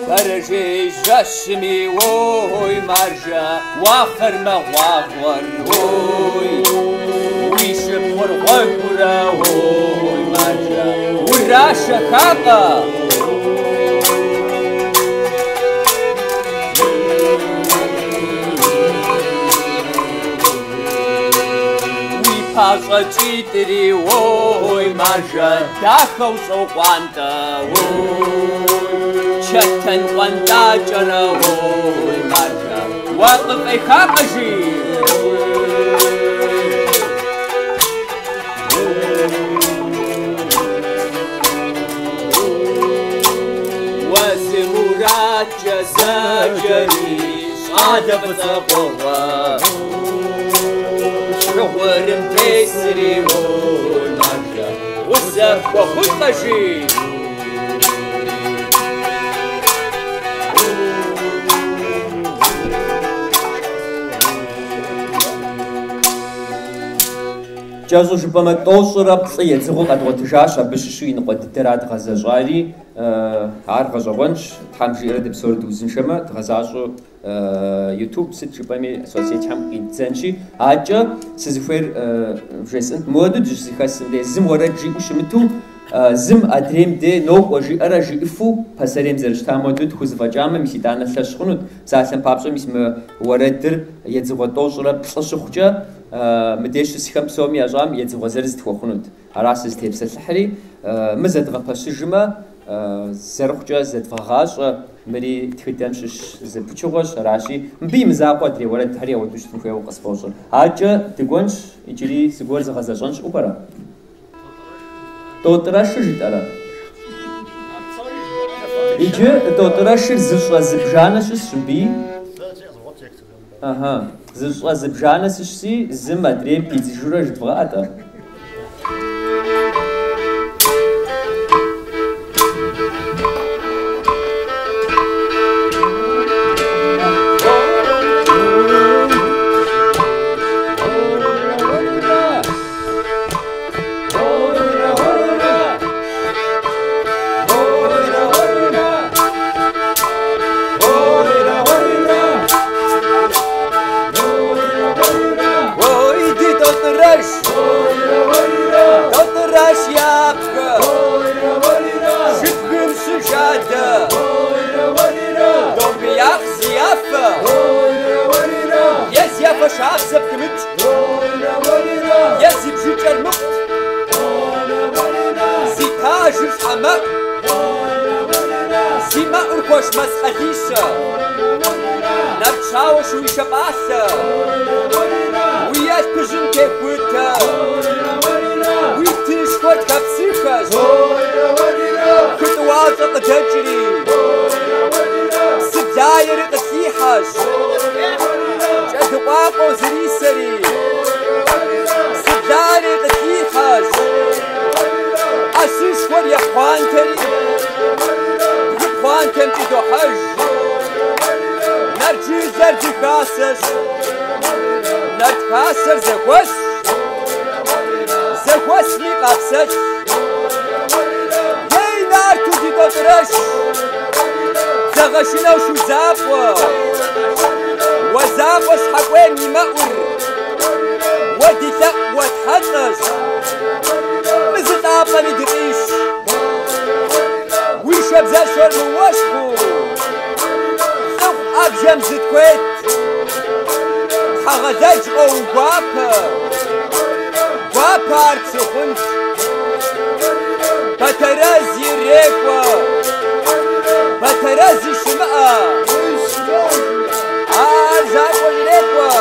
Бэрэжьей жэщми, ой, маржэ, уафэр мэгъуагъуэр, ой, уи шыпхъур гъуэгурэ, ой, маржэ, урашэхакъэ. Уи пащӏэкӏитӏри, ой, маржэ, дахэу щӏокъуантӏэ, ой, чэтэн къуантӏакӏэрэ, ой, маржэ, уакъыфӏехакъэ, жи. Уэ зы мурадкӏэ зэджэри щӏалэ фӏыцӏэ къугъуэ. Шыгъурым тесри, ой, маржэ, гъусэ пхуэхъункъэ, жи. Кӏэщӏу жыпӏэмэ, 93 едзыгъуэ къэдгъуэтыжащ, абы щыщу и ныкъуэ дыдэра дгъэзэщӏари. Ар гъэщӏэгъуэнщ, Тхьэм жиӏэрэ дыпсэурэ дыузыншэмэ, дгъэзащӏэу YouTube сыт жыпӏэми соцсетьхэм къиддзэнщи. Акӏэ сызыхуейр вжесӏэнт, мыуэду дыщызэхэсым де, зым уэрэд жиӏэу щымыту, зым адрейм де нокӏуэ жиӏэрэ жиӏыфу пасэрейм зэрыщытам хуэдэу тхузэфӏэкӏамэ, мис итӏанэ лъэщ хъунут. Псалъэм папщӏэ, мис мы уэрэдыр едзыгъуэ 93 щыхъукӏэ, мыдей щысхэм псоми ящӏам едзыгъуэ зырыз тхуэхъунут. Ара сызытепсэлъыхьри, мы зэдгъэпэщыжмэ, зэрыхъукӏэ зэдвгъэгъащӏэ, мыри тхыдэм щыщ зы пычыгъуэщ, аращи, мыбы и мызакъуэ адрей уэрэдхэри ауэдэу щытын хуейуэ къысфӏощӏыр. Акӏэ дыкӏуэнщ, иджыри зыгуэр зыгъэзэщӏэн щыӏэу пӏэрэ? Тӏотӏрэшыр жытӏэрэ? Иджы тӏотӏрэшыр зыщӏэ зыбжанэ щысщ мыбыи. Ага, зыщӏэ зыбжанэ сыщси, зым адрейм пидзыжурэ жыдвгъэӏэ-тӏэ. Ой, ди Тӏотӏрэш, Тӏотӏрэш япхэ, шыбгым щыжадэ, домбеякъ зи афэ, е зи афэ шабзэ пхымыкӏ, е зи бжыкӏэр мыкъут, зи тажыр щхьэмэӏу, зи мэӏур хуэш мэскъалищэ, нарт щауэ шууищэ пӏалъэ, уи алъпыжьым техутэ, уи тышхуэр тхэпсыхэщ, хы тӏуащӏэ къыдэкӏри, псы блаери къытлъихьэщ, кӏэдыкъуакъуэу зрисэри, псы блаери къытлъихьэщ, ӏэщышхуэр епхъуантэри, бгы пхъуантэмкӏи дохьэж, нарт жылэр ди хасэщ, нарт хасэр зэхуэсщ, зэхуэсми къапсэлъ. Ей, нарту ди Тӏотӏрэш, дзэгъэшынэу шу закъуэ, уэ закъуэ щхьэкӏуейм и мэӏур, уэ ди лъэӏу уэтхьэлӏэщ, мы зы лӏапӏэми дыкъиш. Уи шабзэшэр мыуэщхъуу, лӏыхъу ӏэбжьэм зытхует, Тхьэгъэлэдж къоугуапэ, гуапэ ар пщыхъунт. Бэтэрэз ирекӏуэ, Бэтэрэзи щымыӏэ, ар жьакӏуэ ирекӏуэ,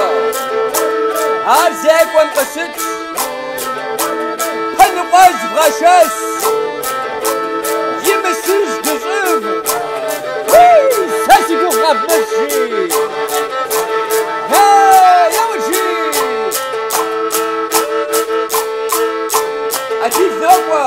ар зекӏуэм къыщытщ. Пэныкъуэжь бгъэшхынщ. ноуэс. Имысыж дыщӏыв. Уи, сэ си гугъу къэвмыщӏ, жи. Ей, еуэ, жи. Адил нокӏуэ.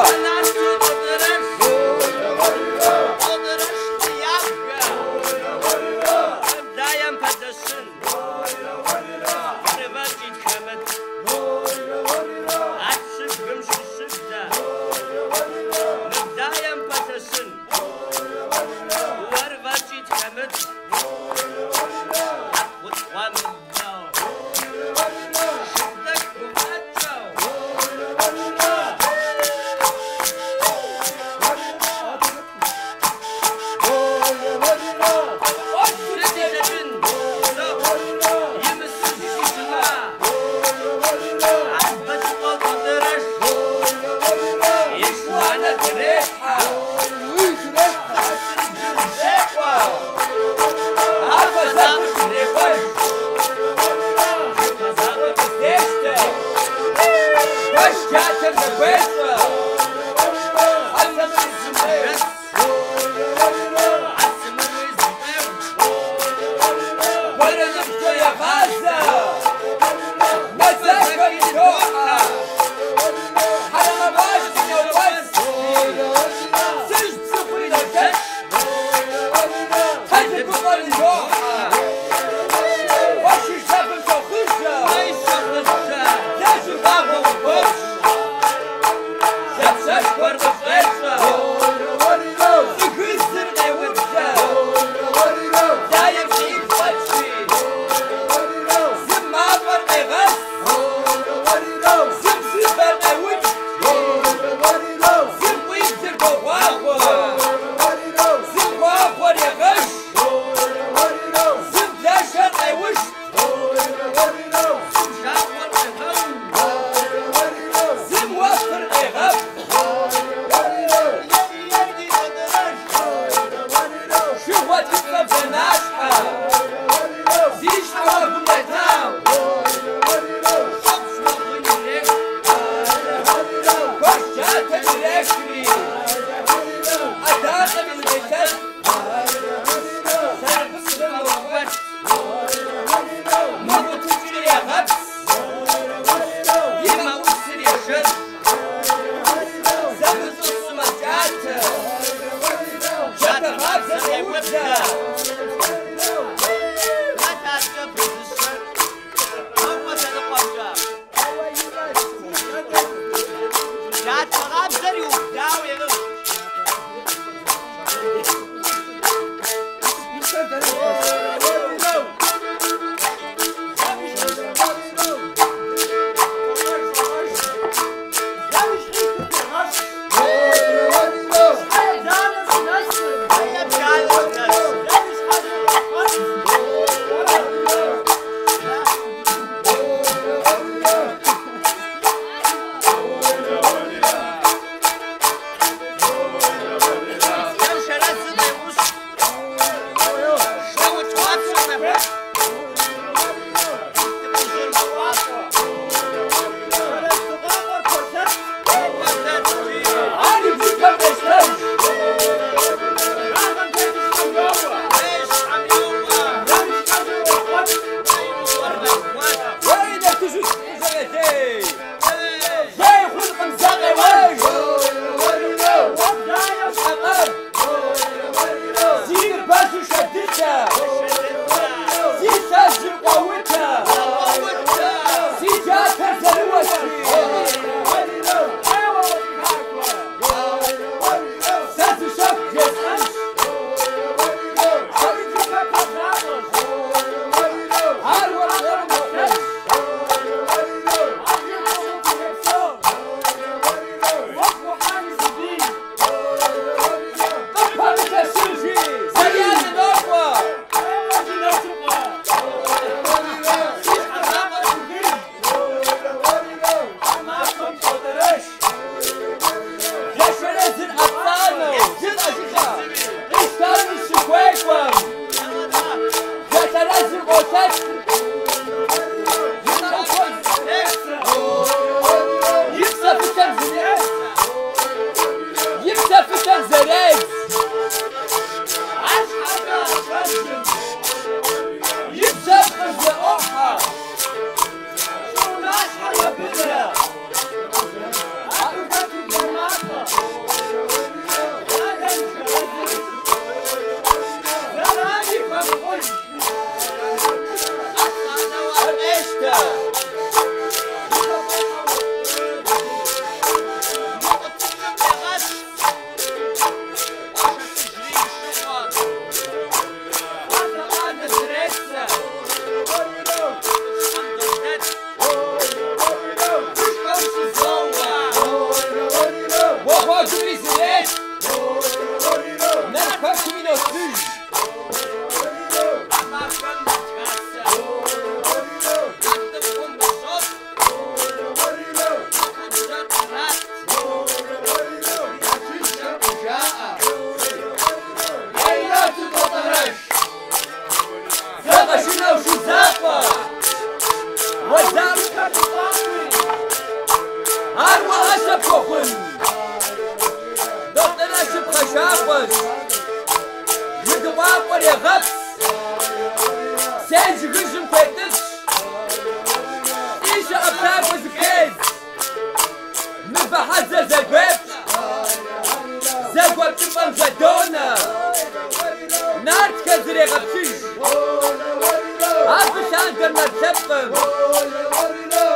пшахъуэщ, мы дыкъуакъуэр егъэпс, псей жыгыжьым хуетӏыпщ, лӏищэ ӏэплъакӏуэ зыхедз, мывэ хьэдзэр зэгуепщ, зэгуэпкӏыпӏэм жьэдонэ, нартхэр зрегъэплъыж, абы лъандэм нарт лъэпкъым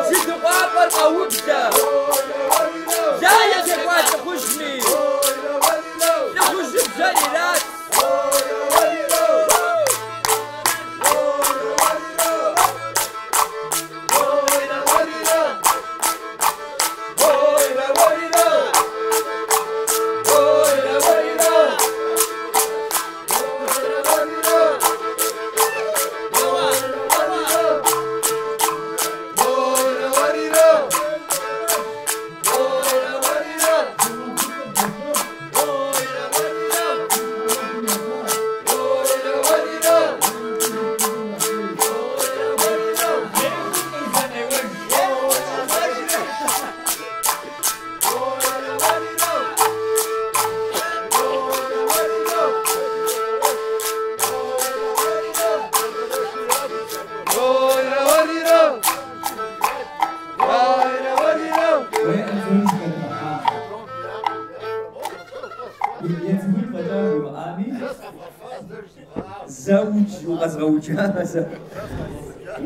жыдыкъуакъуэр къаублэ, лае текӏуа лӏыхъужьми, лӏыхъужьыбжьэр ират.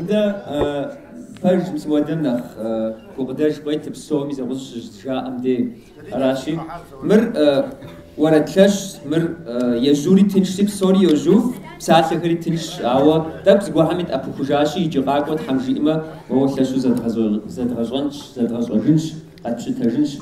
Нтӏэ, пэж мис уэдэм нэхъ гукъыдэж къует псоми зэгъусэу щыжаӏэм дей. Аращи, мыр уэрэд лъэщ, мыр ежьури тыншщи, псори йожьуф, псалъэхэри тыншщ, ауэ тӏэкӏу зыгуэрхэми тӏэпыхужащи, иджы къакӏуэ Тхьэм жиӏэмэ, моуэ лъэщу зэдгъэщӏэнщ, зэдгъэщӏэжынщ, къэтпщытэжынщ.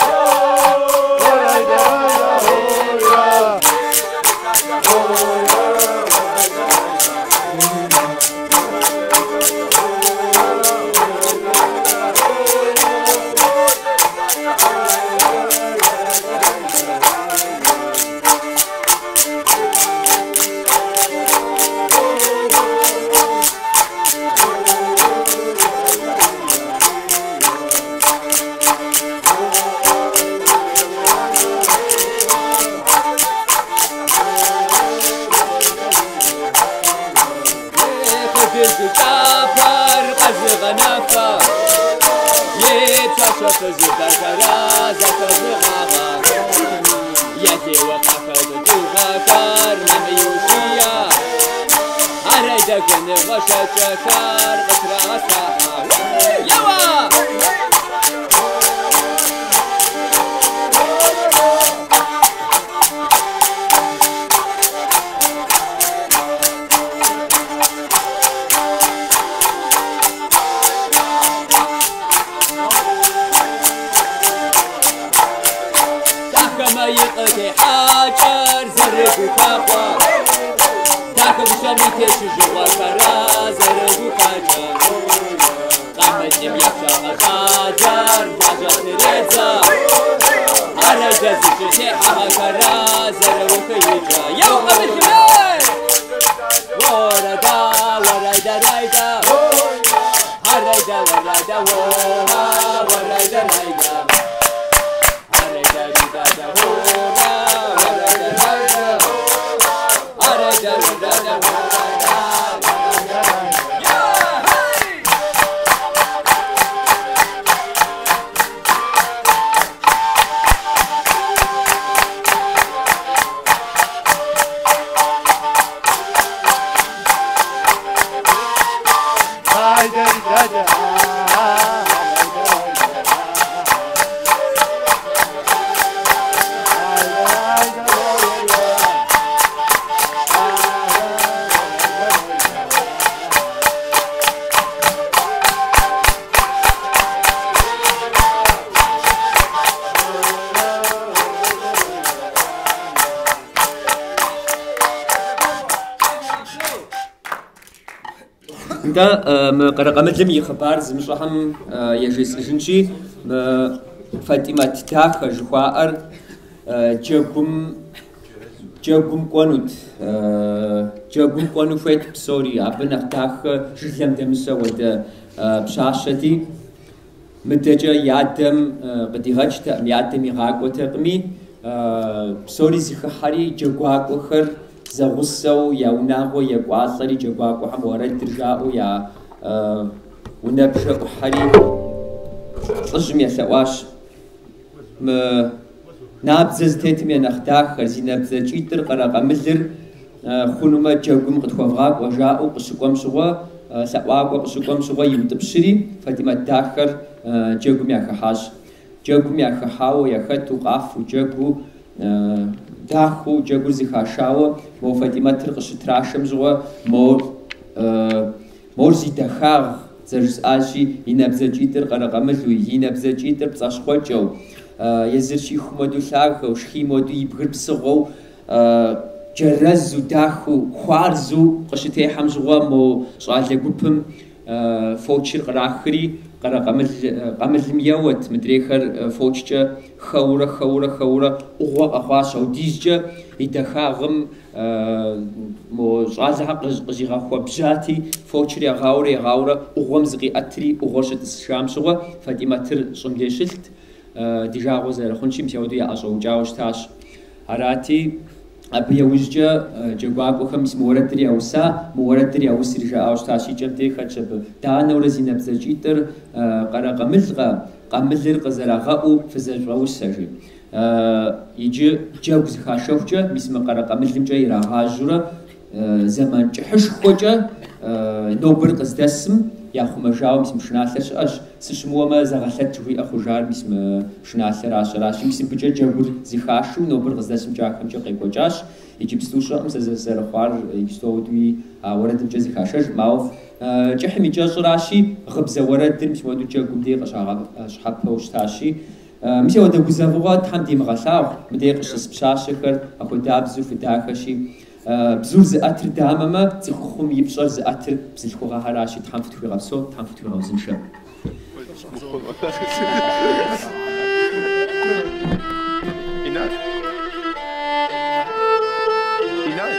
Hey! Пщащэ фызыбэхэра зэхэзыгъагъэ. Елейуэ къахэщӏыкӏыгъэхэр нэмыющия. Арайдэ гыныгъуэ шэкӏэхэр къытрагъэсахьэ. Еуэ! Дахэмэ и къытехьакӏэр зэрыгухэхъуэ. Дахэ гущэм и тещыжыгъуэхэра зэрыгухэкӏэ. Къамылым епщагъэ щӏалэр лажьэ тредзэ. Арайдэ зыщытехьагъэхэра зэрыухыикӏэ. Еуэ къамылым, ей! Уэрэда, уэрэйдэ, райдэ. Арайдэ, уэрэдэ, уоха, уэрэйдэ, райдэ. Арайдэ, ридадэ, уора, уэрэйдэ, райдэ. Арайдэ, уэрэдэ, уэрэда, уэрэйдэ, райдэ. Я, хей! Нтӏэ, мы Къэрэкъэмылым и хъыбар зымыщӏэхэм ежесӏыжынщи, мы Фатӏимэт дахэ жыхуаӏэр джэгум кӏуэнут, джэгум кӏуэну хуейт псори, абы нэхъ дахэ жылэм дэмысу ауэдэ пщащэти. Мыдэкӏэ и адэм къыдигъэкӏтэкъым, и адэм игъакӏуэтэкъыми, псори зыхыхьэри джэгуакӏуэхэр зэгъусэу я унагъуэ екӏуалӏэри джэгуакӏуэхэм уэрэдыр жаӏэу я унэбжэ ӏухьэри лӏыжьым елъэӏуащ. Мы набдзэ зытетым я нэхъ дахэр, зи набдзэкӏитӏыр къэрэкъэмылыр хъунумэ джэгум къытхуэвгъакӏуэ жаӏэу къыщыкӏуэм щыгъуэ, лъэӏуакӏуэ къыщыкӏуэм щыгъуэ иутӏыпщри, Фатӏимэт дахэр джэгум яхыхьащ. Джэгум яхыхьауэ, яхэту, къафу, джэгуу, дахэу джэгур зыхашауэ, мо Фатӏимэтыр къыщытрашэм щыгъуэ, мор зи дахагъ зэрыжысӏащи, и набдзэкӏитӏыр къэрэкъэмылу, и набдзэкӏитӏыр пцӏащхъуэкӏэу, езыр щиху моду лъагэу, шхий моду и бгыр псыгъуэу, джэрэзу, дахэу, хуарзу къыщытехьэм щыгъуэ мо щӏалэ гупым фочыр кърахри къэрэкъэмыл къамылым еуэт, мыдрейхэр фочкӏэ хэурэ, хэурэ, хэурэ ӏугъуэ къэхъуащ. Аудизкӏэ и дахагъым мо щӏалэхэр къыщӏигъэхуэбжьати, фочыр ягъауэрэ ягъауэрэ ӏугъуэм зыкъиӏэтри ӏугъуэр щытӏысыжам щыгъуэ Фатӏимэтыр щӏым дей щылът. Ди жагъуэ зэрыхъунщи, мис ауэдэу яӏэщӏэукӏауэ щытащ. Арати, абы яужькӏэ джэгуакӏуэхэм мис мы уэрэдыр яуса, мы уэрэдыр яусри жаӏауэ щытащ. Икӏэм дей хэтщ абы. Данэурэ зи набдзэкӏитӏыр къэрэкъэмылкъэ, къамылыр къызэрагъэӏуу фызэщӏэусэ, жи. Иджы джэгу зыхашэхукӏэ, мис мы къэрэкъэмылымкӏэ ирагъажьэурэ зэман кӏыхьышхуэкӏэ нобэр къыздэсым яхъумэжауэ мис мы пшыналъэр щыӏэщ. Сыщымыуэмэ, зэгъэлъэт жыхуиӏэ хъужар мис мы пшыналъэращ. Аращи, мис мыбыкӏэ джэгур зыхашэу нобэр къыздэсым кӏахэмкӏэ къекӏуэкӏащ. Иджыпсту сщӏэкъым сэ зэрыхъуар, иджыпсту ауэдэуи а уэрэдымкӏэ зыхашэжкъым. Ауэ кӏыхьым и кӏэщӏыращи, гъыбзэ уэрэдыр мис мыуэдэу джэгум дей къыщагъэщхьэпэу щытащи. Мис ауэдэ гузэвэгъуэ Тхьэм димыгъэлъагъу, мыдей къыщыс пщащэхэр апхуэдабзэу фыдахэщи. Бзур зыӏэтыр дамэмэ, цӏыхухъум и пщӏэр зыӏэтыр бзылъхугъэхэращи, Тхьэм фытхуигъэпсэу, Тхьэм фытхуигъэузыншэ. Инал. Инал.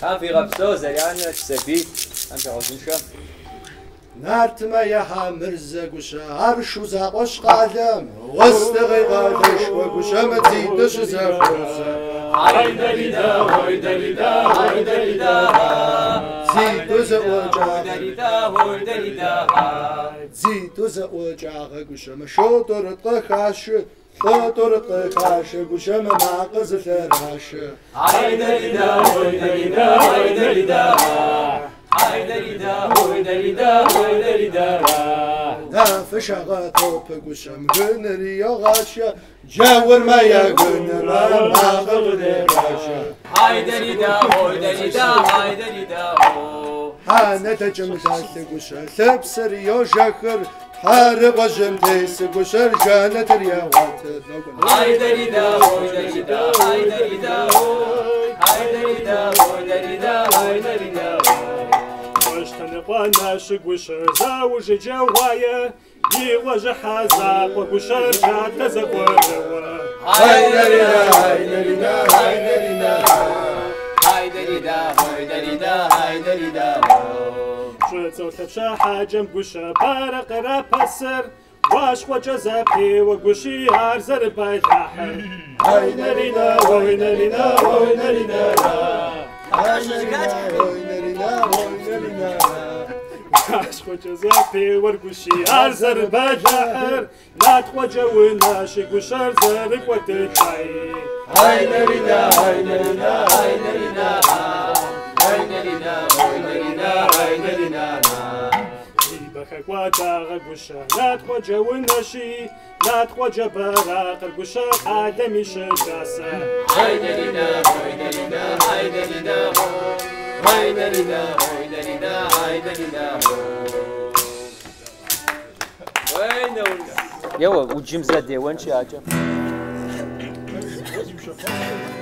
Тхьэм фигъэпсэу, Зэрянэ, Сабий, Тхьэм фигъэузыншэ. Нартмэ я Хьэмырзэ гущэ, ар шу закъуэщ къалэм, уэздыгъей къалэшхуэ гущэмэ дзитӏу щызэхуозэ. Дзитӏу зэӏукӏагъэ, дзитӏу зэӏукӏагъэ гущэмэ шотӏурытӏ къыхашэ, лӏытӏурытӏ къыхашэ гущэмэ макъыр зылъэрашэ. Нэфышагъэ топэ гущэм гыныр егъашэ, джаурмэ я гыныр ар макъыр къыдегъашэ. Хьэнэ дэкӏым дэлъы гущэ, лъэпсыр йожэхыр, тхьэрыкъуэжьым тесы гущэр жэнэтыр егъуэтыр. Къуэщтэныкъуэ гущэр заужыджэгъуае, и гъуэжьыхьэ закъуэ гущэр джатэ зэкӏуэрэуэ. Хайдарина, хайдарина, хайдарина. Щӏыцӏэу лъэпщэ хьэджэм гущэ барэ кърапэсыр, уащхъуэкӏэ зэпеуэ гущи ар зэрыбэлахьыр. Хайдарина, ойнарина, ойнарина. Хайдарина, ойнарина, ойнарина. Уащхъуэкӏэ зэпеуэр гущи ар зэрыбэлахьыр, натхъуэкӏэ унэщи гущэр зэрыкӏуэдылӏай. Хайдарина, хайдарина, хайдарина. Хайдарина, ойнарина, хайдарина. Зибэхэкӏуэдагъэ гущэ, натхъуэкӏэ унэщи, натхъуэкӏэ бэракъыр гущэ къалэм и щыкӏасэ. Еуэ, уджым зэ деуэнщи акӏэ. Thank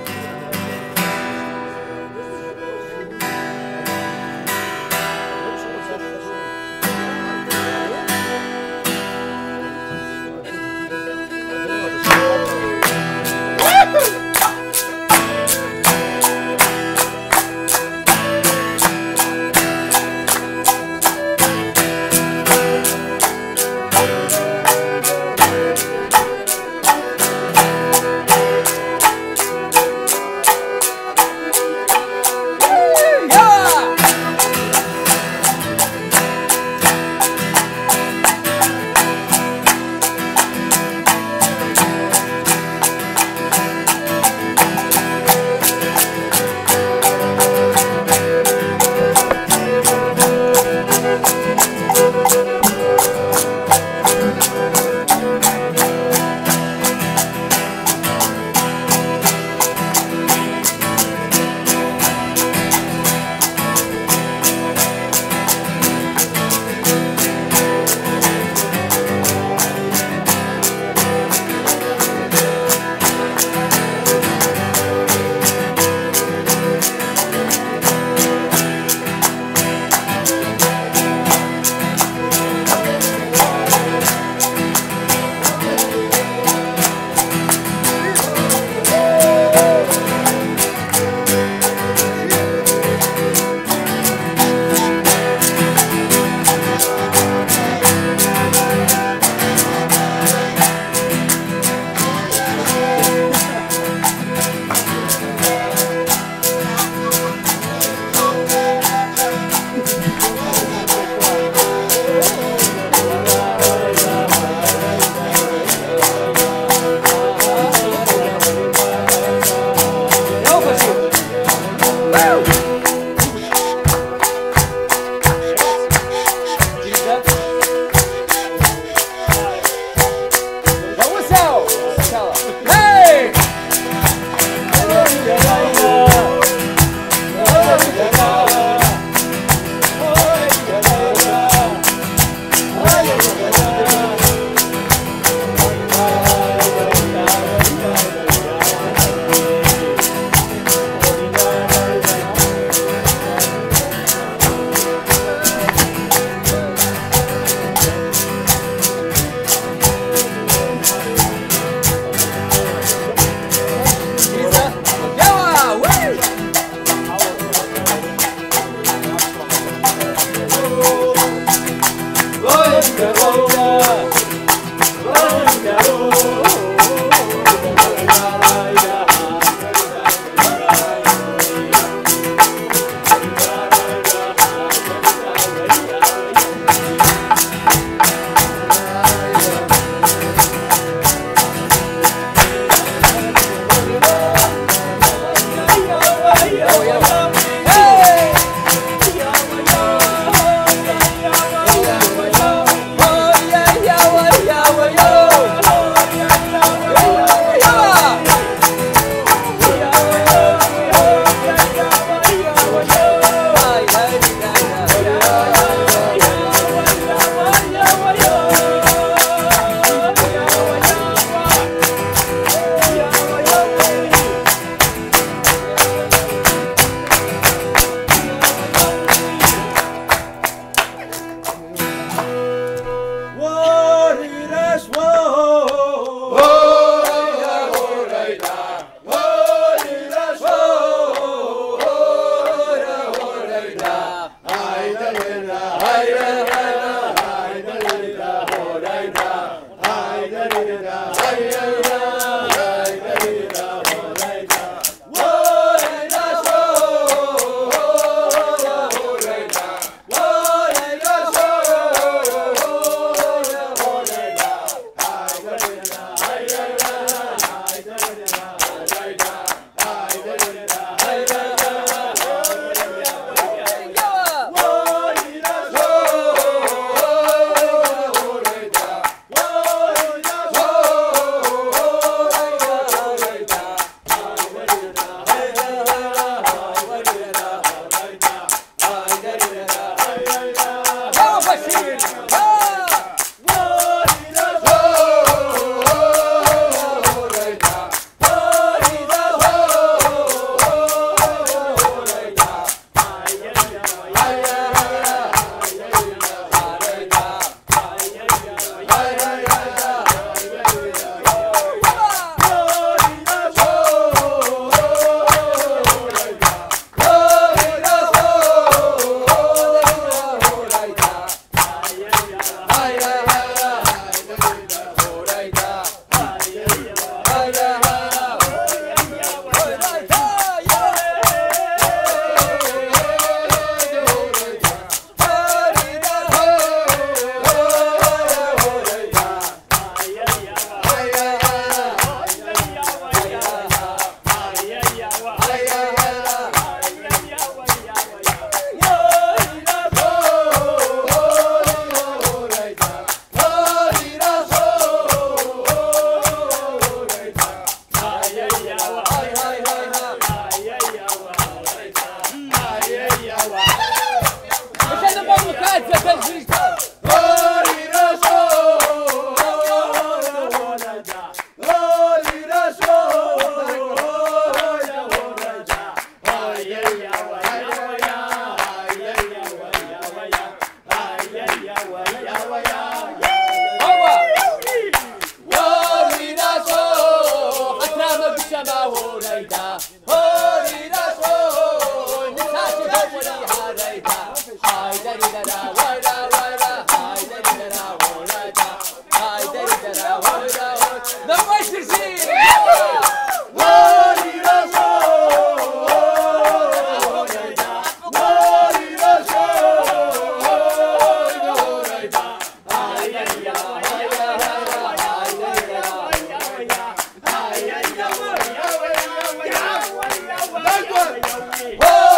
Oh!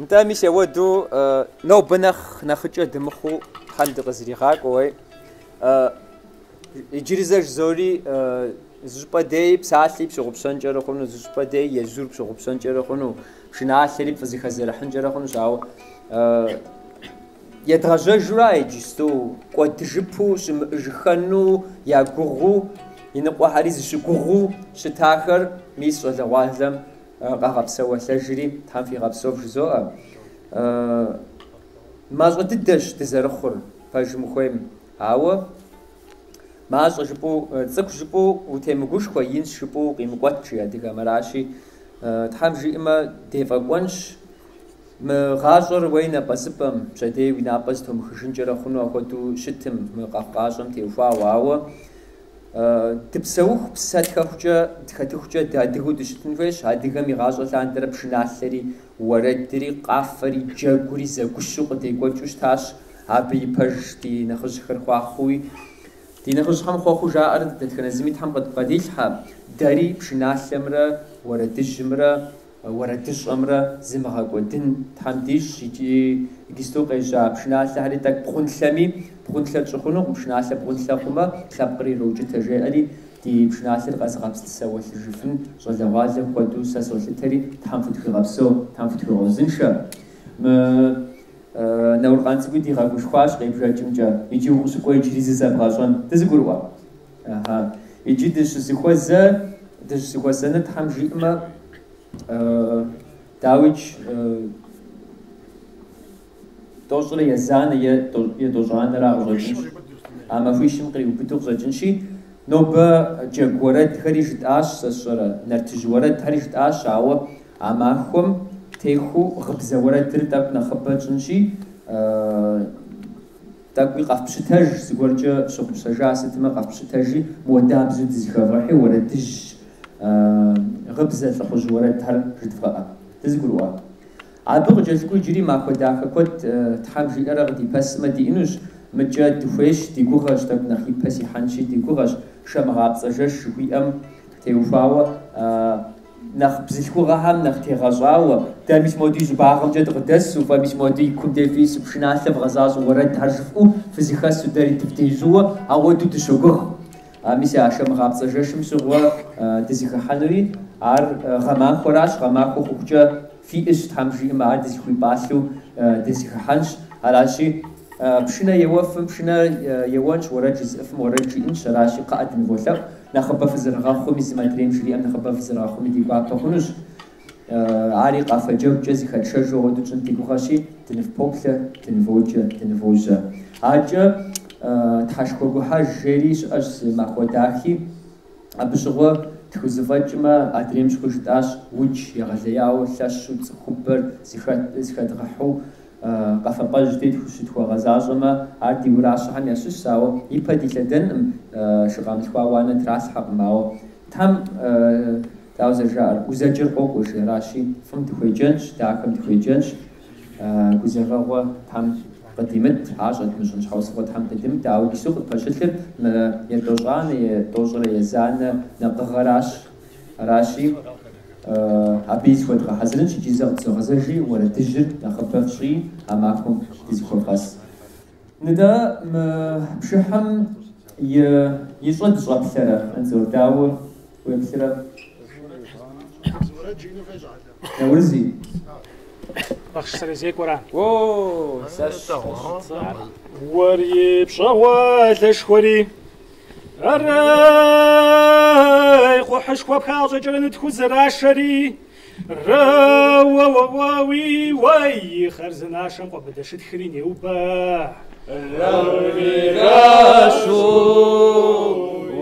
Нтӏэ, мис ауэдэу нобэ нэхъ нэхъыкӏэ дымыхъуу Тхьэм дыкъызэригъакӏуэ, уей. Иджыри зэ жызори зыщӏыпӏэ деи псалъи пщыгъупщэнкӏэрэ хъуну, зыщӏыпӏэ деи езур пщыгъупщэнкӏэрэ хъуну, пшыналъэри пфӏызэхэзэрыхьынкӏэрэ хъунущ, ауэ едгъэжьэжура иджысту кӏуэдыжыпу, щымыӏэжыххэну я гугъуу, иныкъуэхэри зыщыгугъуу щытахэр мис щӏалэгъуалэм къагъэпсэуэлъэжри, Тхьэм фигъэпсэу вжызоӏэ. Мащӏэ дыдэщ дызэрыхъур, пэжым ухуейм, ауэ мащӏэ жыпӏэу, цӏыкӏу жыпӏэу утемыгушхуэ, инщ жыпӏэу укъимыкӏуэт, жи адыгэм. Аращи, Тхьэм жиӏэмэ, дефӏэкӏуэнщ. Мы гъащӏэр уей напӏэзыпӏэм, пщэдей уи напӏэ зытомыхыжынкӏэрэ хъуну апхуэдэу щытым, мы къэхъукъащӏэм теухуауэ, ауэ дыпсэуху, псэ тхэхукӏэ, тхэтыхукӏэ дыадыгэу дыщытын хуейщ. Адыгэм и гъащӏэ лъандэрэ пшыналъэри, уэрэдри, къафэри, джэгури зэгущу къыдекӏуэкӏыу щытащ. Абы и пэж ди нэхъыжьхэр хъуахъуэуи. Ди нэхъыжьхэм хъуэхъуу жаӏэр дэтхэнэ зыми Тхьэм къыдбгъэдилъхьэ. Дэри пшыналъэмрэ уэрэдыжьымрэ уэрэдыщӏэмрэ зымыгъэкӏуэдын Тхьэм дищӏ икӏи иджысту къежьа пшыналъэхэри тӏэкӏу бгъунлъэми, бгъунлъэ тщӏы хъунукъым, пшыналъэ бгъунлъэ хъумэ, лъэпкъыр ироукӏытэ, жеӏэри ди пшыналъэр къэзыгъэпсэуэлъыжыфын щӏалэгъуалэ хуэдэу сэ солъытэри, Тхьэм фытхуигъэпсэу, Тхьэм фытхуигъэузыншэ. Мы Науркъан цӏыкӏуи дигъэгушхуащ къебжэкӏымкӏэ, иджы укъыщыкӏуэ иджыри зы зэбгъэщӏэн. Дызэгурыӏуа? Аха. Иджы дыщызэхуэзэ, дыщызэхуэзэныр Тхьэм жиӏэмэ, дауикӏ, тӏощӏрэ езанэ е етӏощӏанэра къыщӏэкӏынщ. А махуищым къриубыдэу къыщӏэкӏынщи, нобэ джэгу уэрэдхэри жытӏащ, сэ сщӏэрэ, нартыжь уэрэдхэри жытӏащ, ауэ а махуэм техуу гъыбзэ уэрэдыр тӏэкӏу нэхъыбэ тщӏынщи, тӏэкӏуи къэфпщытэж, зыгуэркӏэ фщыгъупщэжа сытмэ къэфпщытэжи, мыуэдабзэу дызэхэвгъэхьи, уэрэдыжь, гъыбзэ лӏыхъужь уэрэдхэр жыдвгъэӏэ. Дызэгурыӏуа? Абы къыкӏэлъыкӏуэу иджыри махуэ дахэ куэд Тхьэм жиӏэрэ къыдипэсмэ диӏэнущ, мыкӏэ дыхуейщ, ди гугъэщ, тӏэкӏу нэхъ ипэ сихьэнщи ди гугъэщ, шэмыгъапцӏэ жэщ жыхуиӏэм теухуауэ нэхъ бзылъхугъэхэм нэхъ тегъэщӏауэ, дэ мис моду и щӏыбагъымкӏэ дыкъыдэсу, фэ мис моду и кум дей фису, пшыналъэ вгъэзащӏэу, уэрэдхэр жыфӏэу, фызэхэсу, дэри дывдежьууэ, ауэдэу дыщогугъ. Мис а шэмыгъапцӏэ жэщым щыгъуэ дызэхыхьэнури, ар гъэмахуэращ, гъэмахуэ хъухукӏэ фиӏэщ, Тхьэм жиӏэмэ, ар дызыхуипӏалъэу дызэхыхьэнщ. Аращи, пшынэ еуэфым пшынэ еуэнщ, уэрэд жызыӏэфым уэрэд жиӏэнщ, аращи, кхъыӏэ дыныволъэӏу. Нэхъыбэ фызэрыгъэхъуми, зым адрейм жриӏэм нэхъыбэ фызэрыгъэхъуми ди гуапэ хъунущ. Ари къафэ джэгукӏэ зыхэтшэжу ауэдэу тщӏын ди гугъэщи, дыныфпоплъэ, дыныводжэ, дынывожьэ. Акӏэ Тхьэшхуэгухьэж жери щыӏэщ зы махуэ дахи. Абы щыгъуэ тхузэфӏэкӏмэ, адрейм щыгъуи жытӏащ, удж егъэлеяуэ лъэщу цӏыхубэр зыхэдгъэхьэу къэфапӏэжь дей щытхуэгъэзащӏэмэ, ар ди гуращэхэм ящыщщ, ауэ ипэ дилъэдэнкъым, шы къамылъхуа уанэ тралъхьэкъым, ауэ Тхьэм дауэ зэрыжаӏэр, узэджэр къокӏуэ жи, аращи, фӏым дыхуеджэнщ, дахэм дыхуеджэнщ, гузэвэгъуэ Тхьэм къыдимыт, ар щӏэдмыщӏын щхьэусыгъуэ Тхьэм къыдимыт, ауэ иджыпсту къытпэщылъыр мы етӏощӏанэ е тӏощӏрэ езанэ накъыгъэращ, аращи, абыи зыхуэдгъэхьэзырынщ икӏи зэ къытызогъэзэжри, уэрэдыжьыр нэхъыбэ фщӏи а махуэм дызыхуэвгъэс. Нтӏэ, мы пшыхьым и щӏэ дыщӏэплъэрэ, Анзор, дауэ уеплърэ? Наурызи. Бахъшысэрей зекӏуэра? О, лъэщ, лъэщ. Уэр и пщӏэгъуалэшхуэри, арай, кхъухьышхуэ пхащӏэкӏэрэ нытхузэрашэри, рэуэ-уэ-уи, уэй, и хъарзынашэм Къуэбыдэ шытхри неубэ. Раурирашу,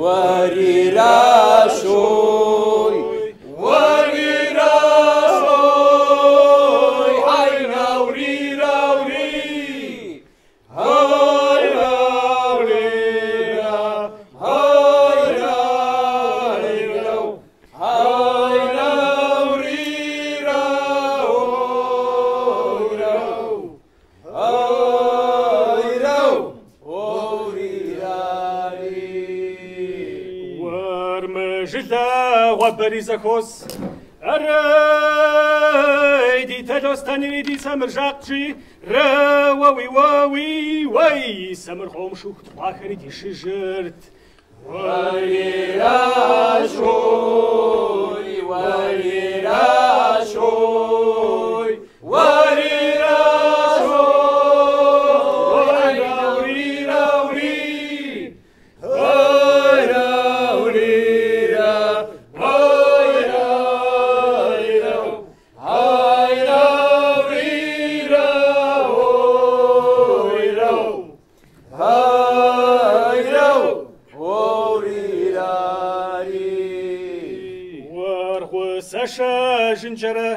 уарирашу, уарирашу, хьайраурираури, хайраурира, хайрайрау, хайраурираурау, хайрау, оурирари. Уэр мы жылэгъуэбэри зэхуос, арай, ди Талъостэнри ди Сэмыржакъжи, рэуэ-уи-уэ-уи, уэй, Сэмыркъом шыху тхъуахэри дишыжырт. Уэрирашой, уэрирашой, уэрирашой, хайраурираури, хайраурира, хайрайрау, хайраурираурау, хайрау, оурирари. Уэр гъусэшэжынкӏэрэ,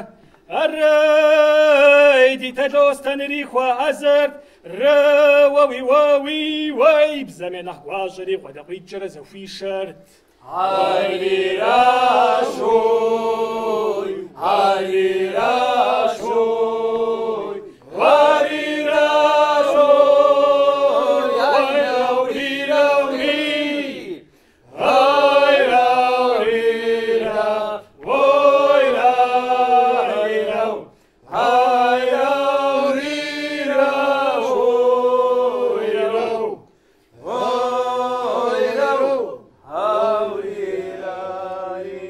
арай, ди Талъостэнри хуэӏэзэрт, рэуэ-уи-уэ-уи, уэй, бзэм я нэхъ гуащӏэри къуэдакъуитӏкӏэрэ зэхуишэрт. Арирашой, арирашой, арирашой, айраурираури, айраурира, ойрайрау, айраурираурау, ойрау, аурирари.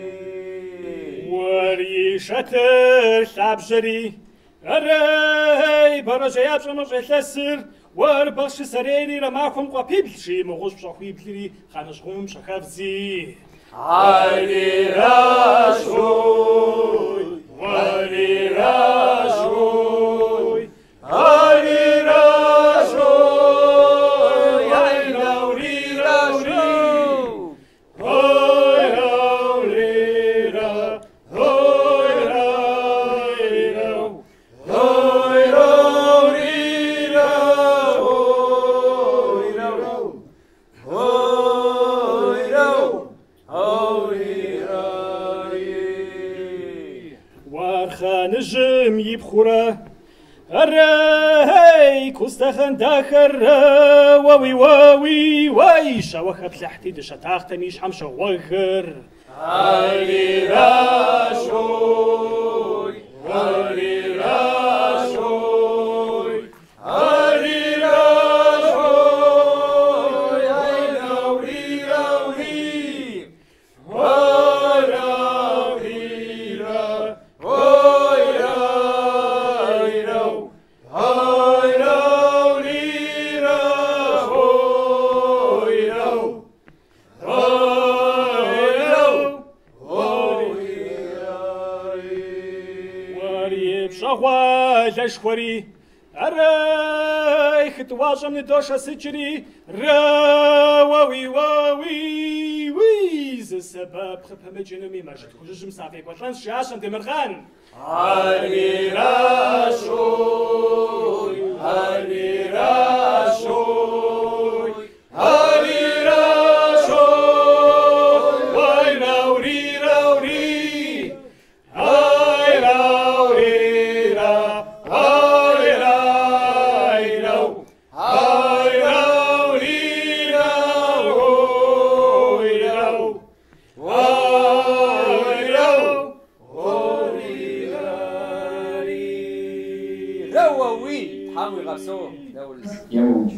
Уэр и шэтыр лъабжьэри, арай, бэрэжьеяпщӏэмэ щӏелъэсыр, уэр Бахъшысэрейри махуэм къуапиблщи, мы гъущӏ пщӏэхуиблри хъаныщӏгъумым щӏыхэвдзи. Арирашой, арирашой, арирашой, айраурираури, ойраурира, ойрайрау, ойраурираурау, ойрау, аурирари. Уэр хъаныжьым и пхъурэ, арай, Кустэхъан дахэр, уэуи-уэуи, уэй, щауэ хэплъыхьти дыщэ тахътэм и щхьэм щогъуэгыр. Арирашой, арирашой, арирашой, айраурираури, айраурира, ойрайрау, айраурираурау, ойрау, оурирари. Уэр и пщӏэгъуалэшхуэри, Арей, хы тӏуащӏэм ныдошэсыкӏри, рэуэуи-уэуи-уи, зы сэбэп къыпымыкӏынуми мэжджыт хужьыжьым сафӏекӏуэлӏэнщ, жиӏащ Андемыркъан. Ариращой, ариращой, ариращой, уайрау-рирау-ри, айрау-рира, айрайрау, айрау-рирау, ойрау, ойрау. Рэуэуи, Тхьэм уигъэпсэу, Наурыз. Еуэ, удж.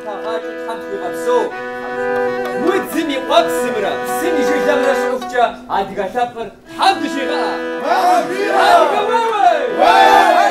къыхагъакӏэу Тхьэм тхуигъэпсэу. Удзым и къуэпсымрэ псым и жылэмрэ щыӏэхукӏэ адыгэ лъэпкъыр Тхьэм дыщигъэӏэ! Адыгэ уей-уей!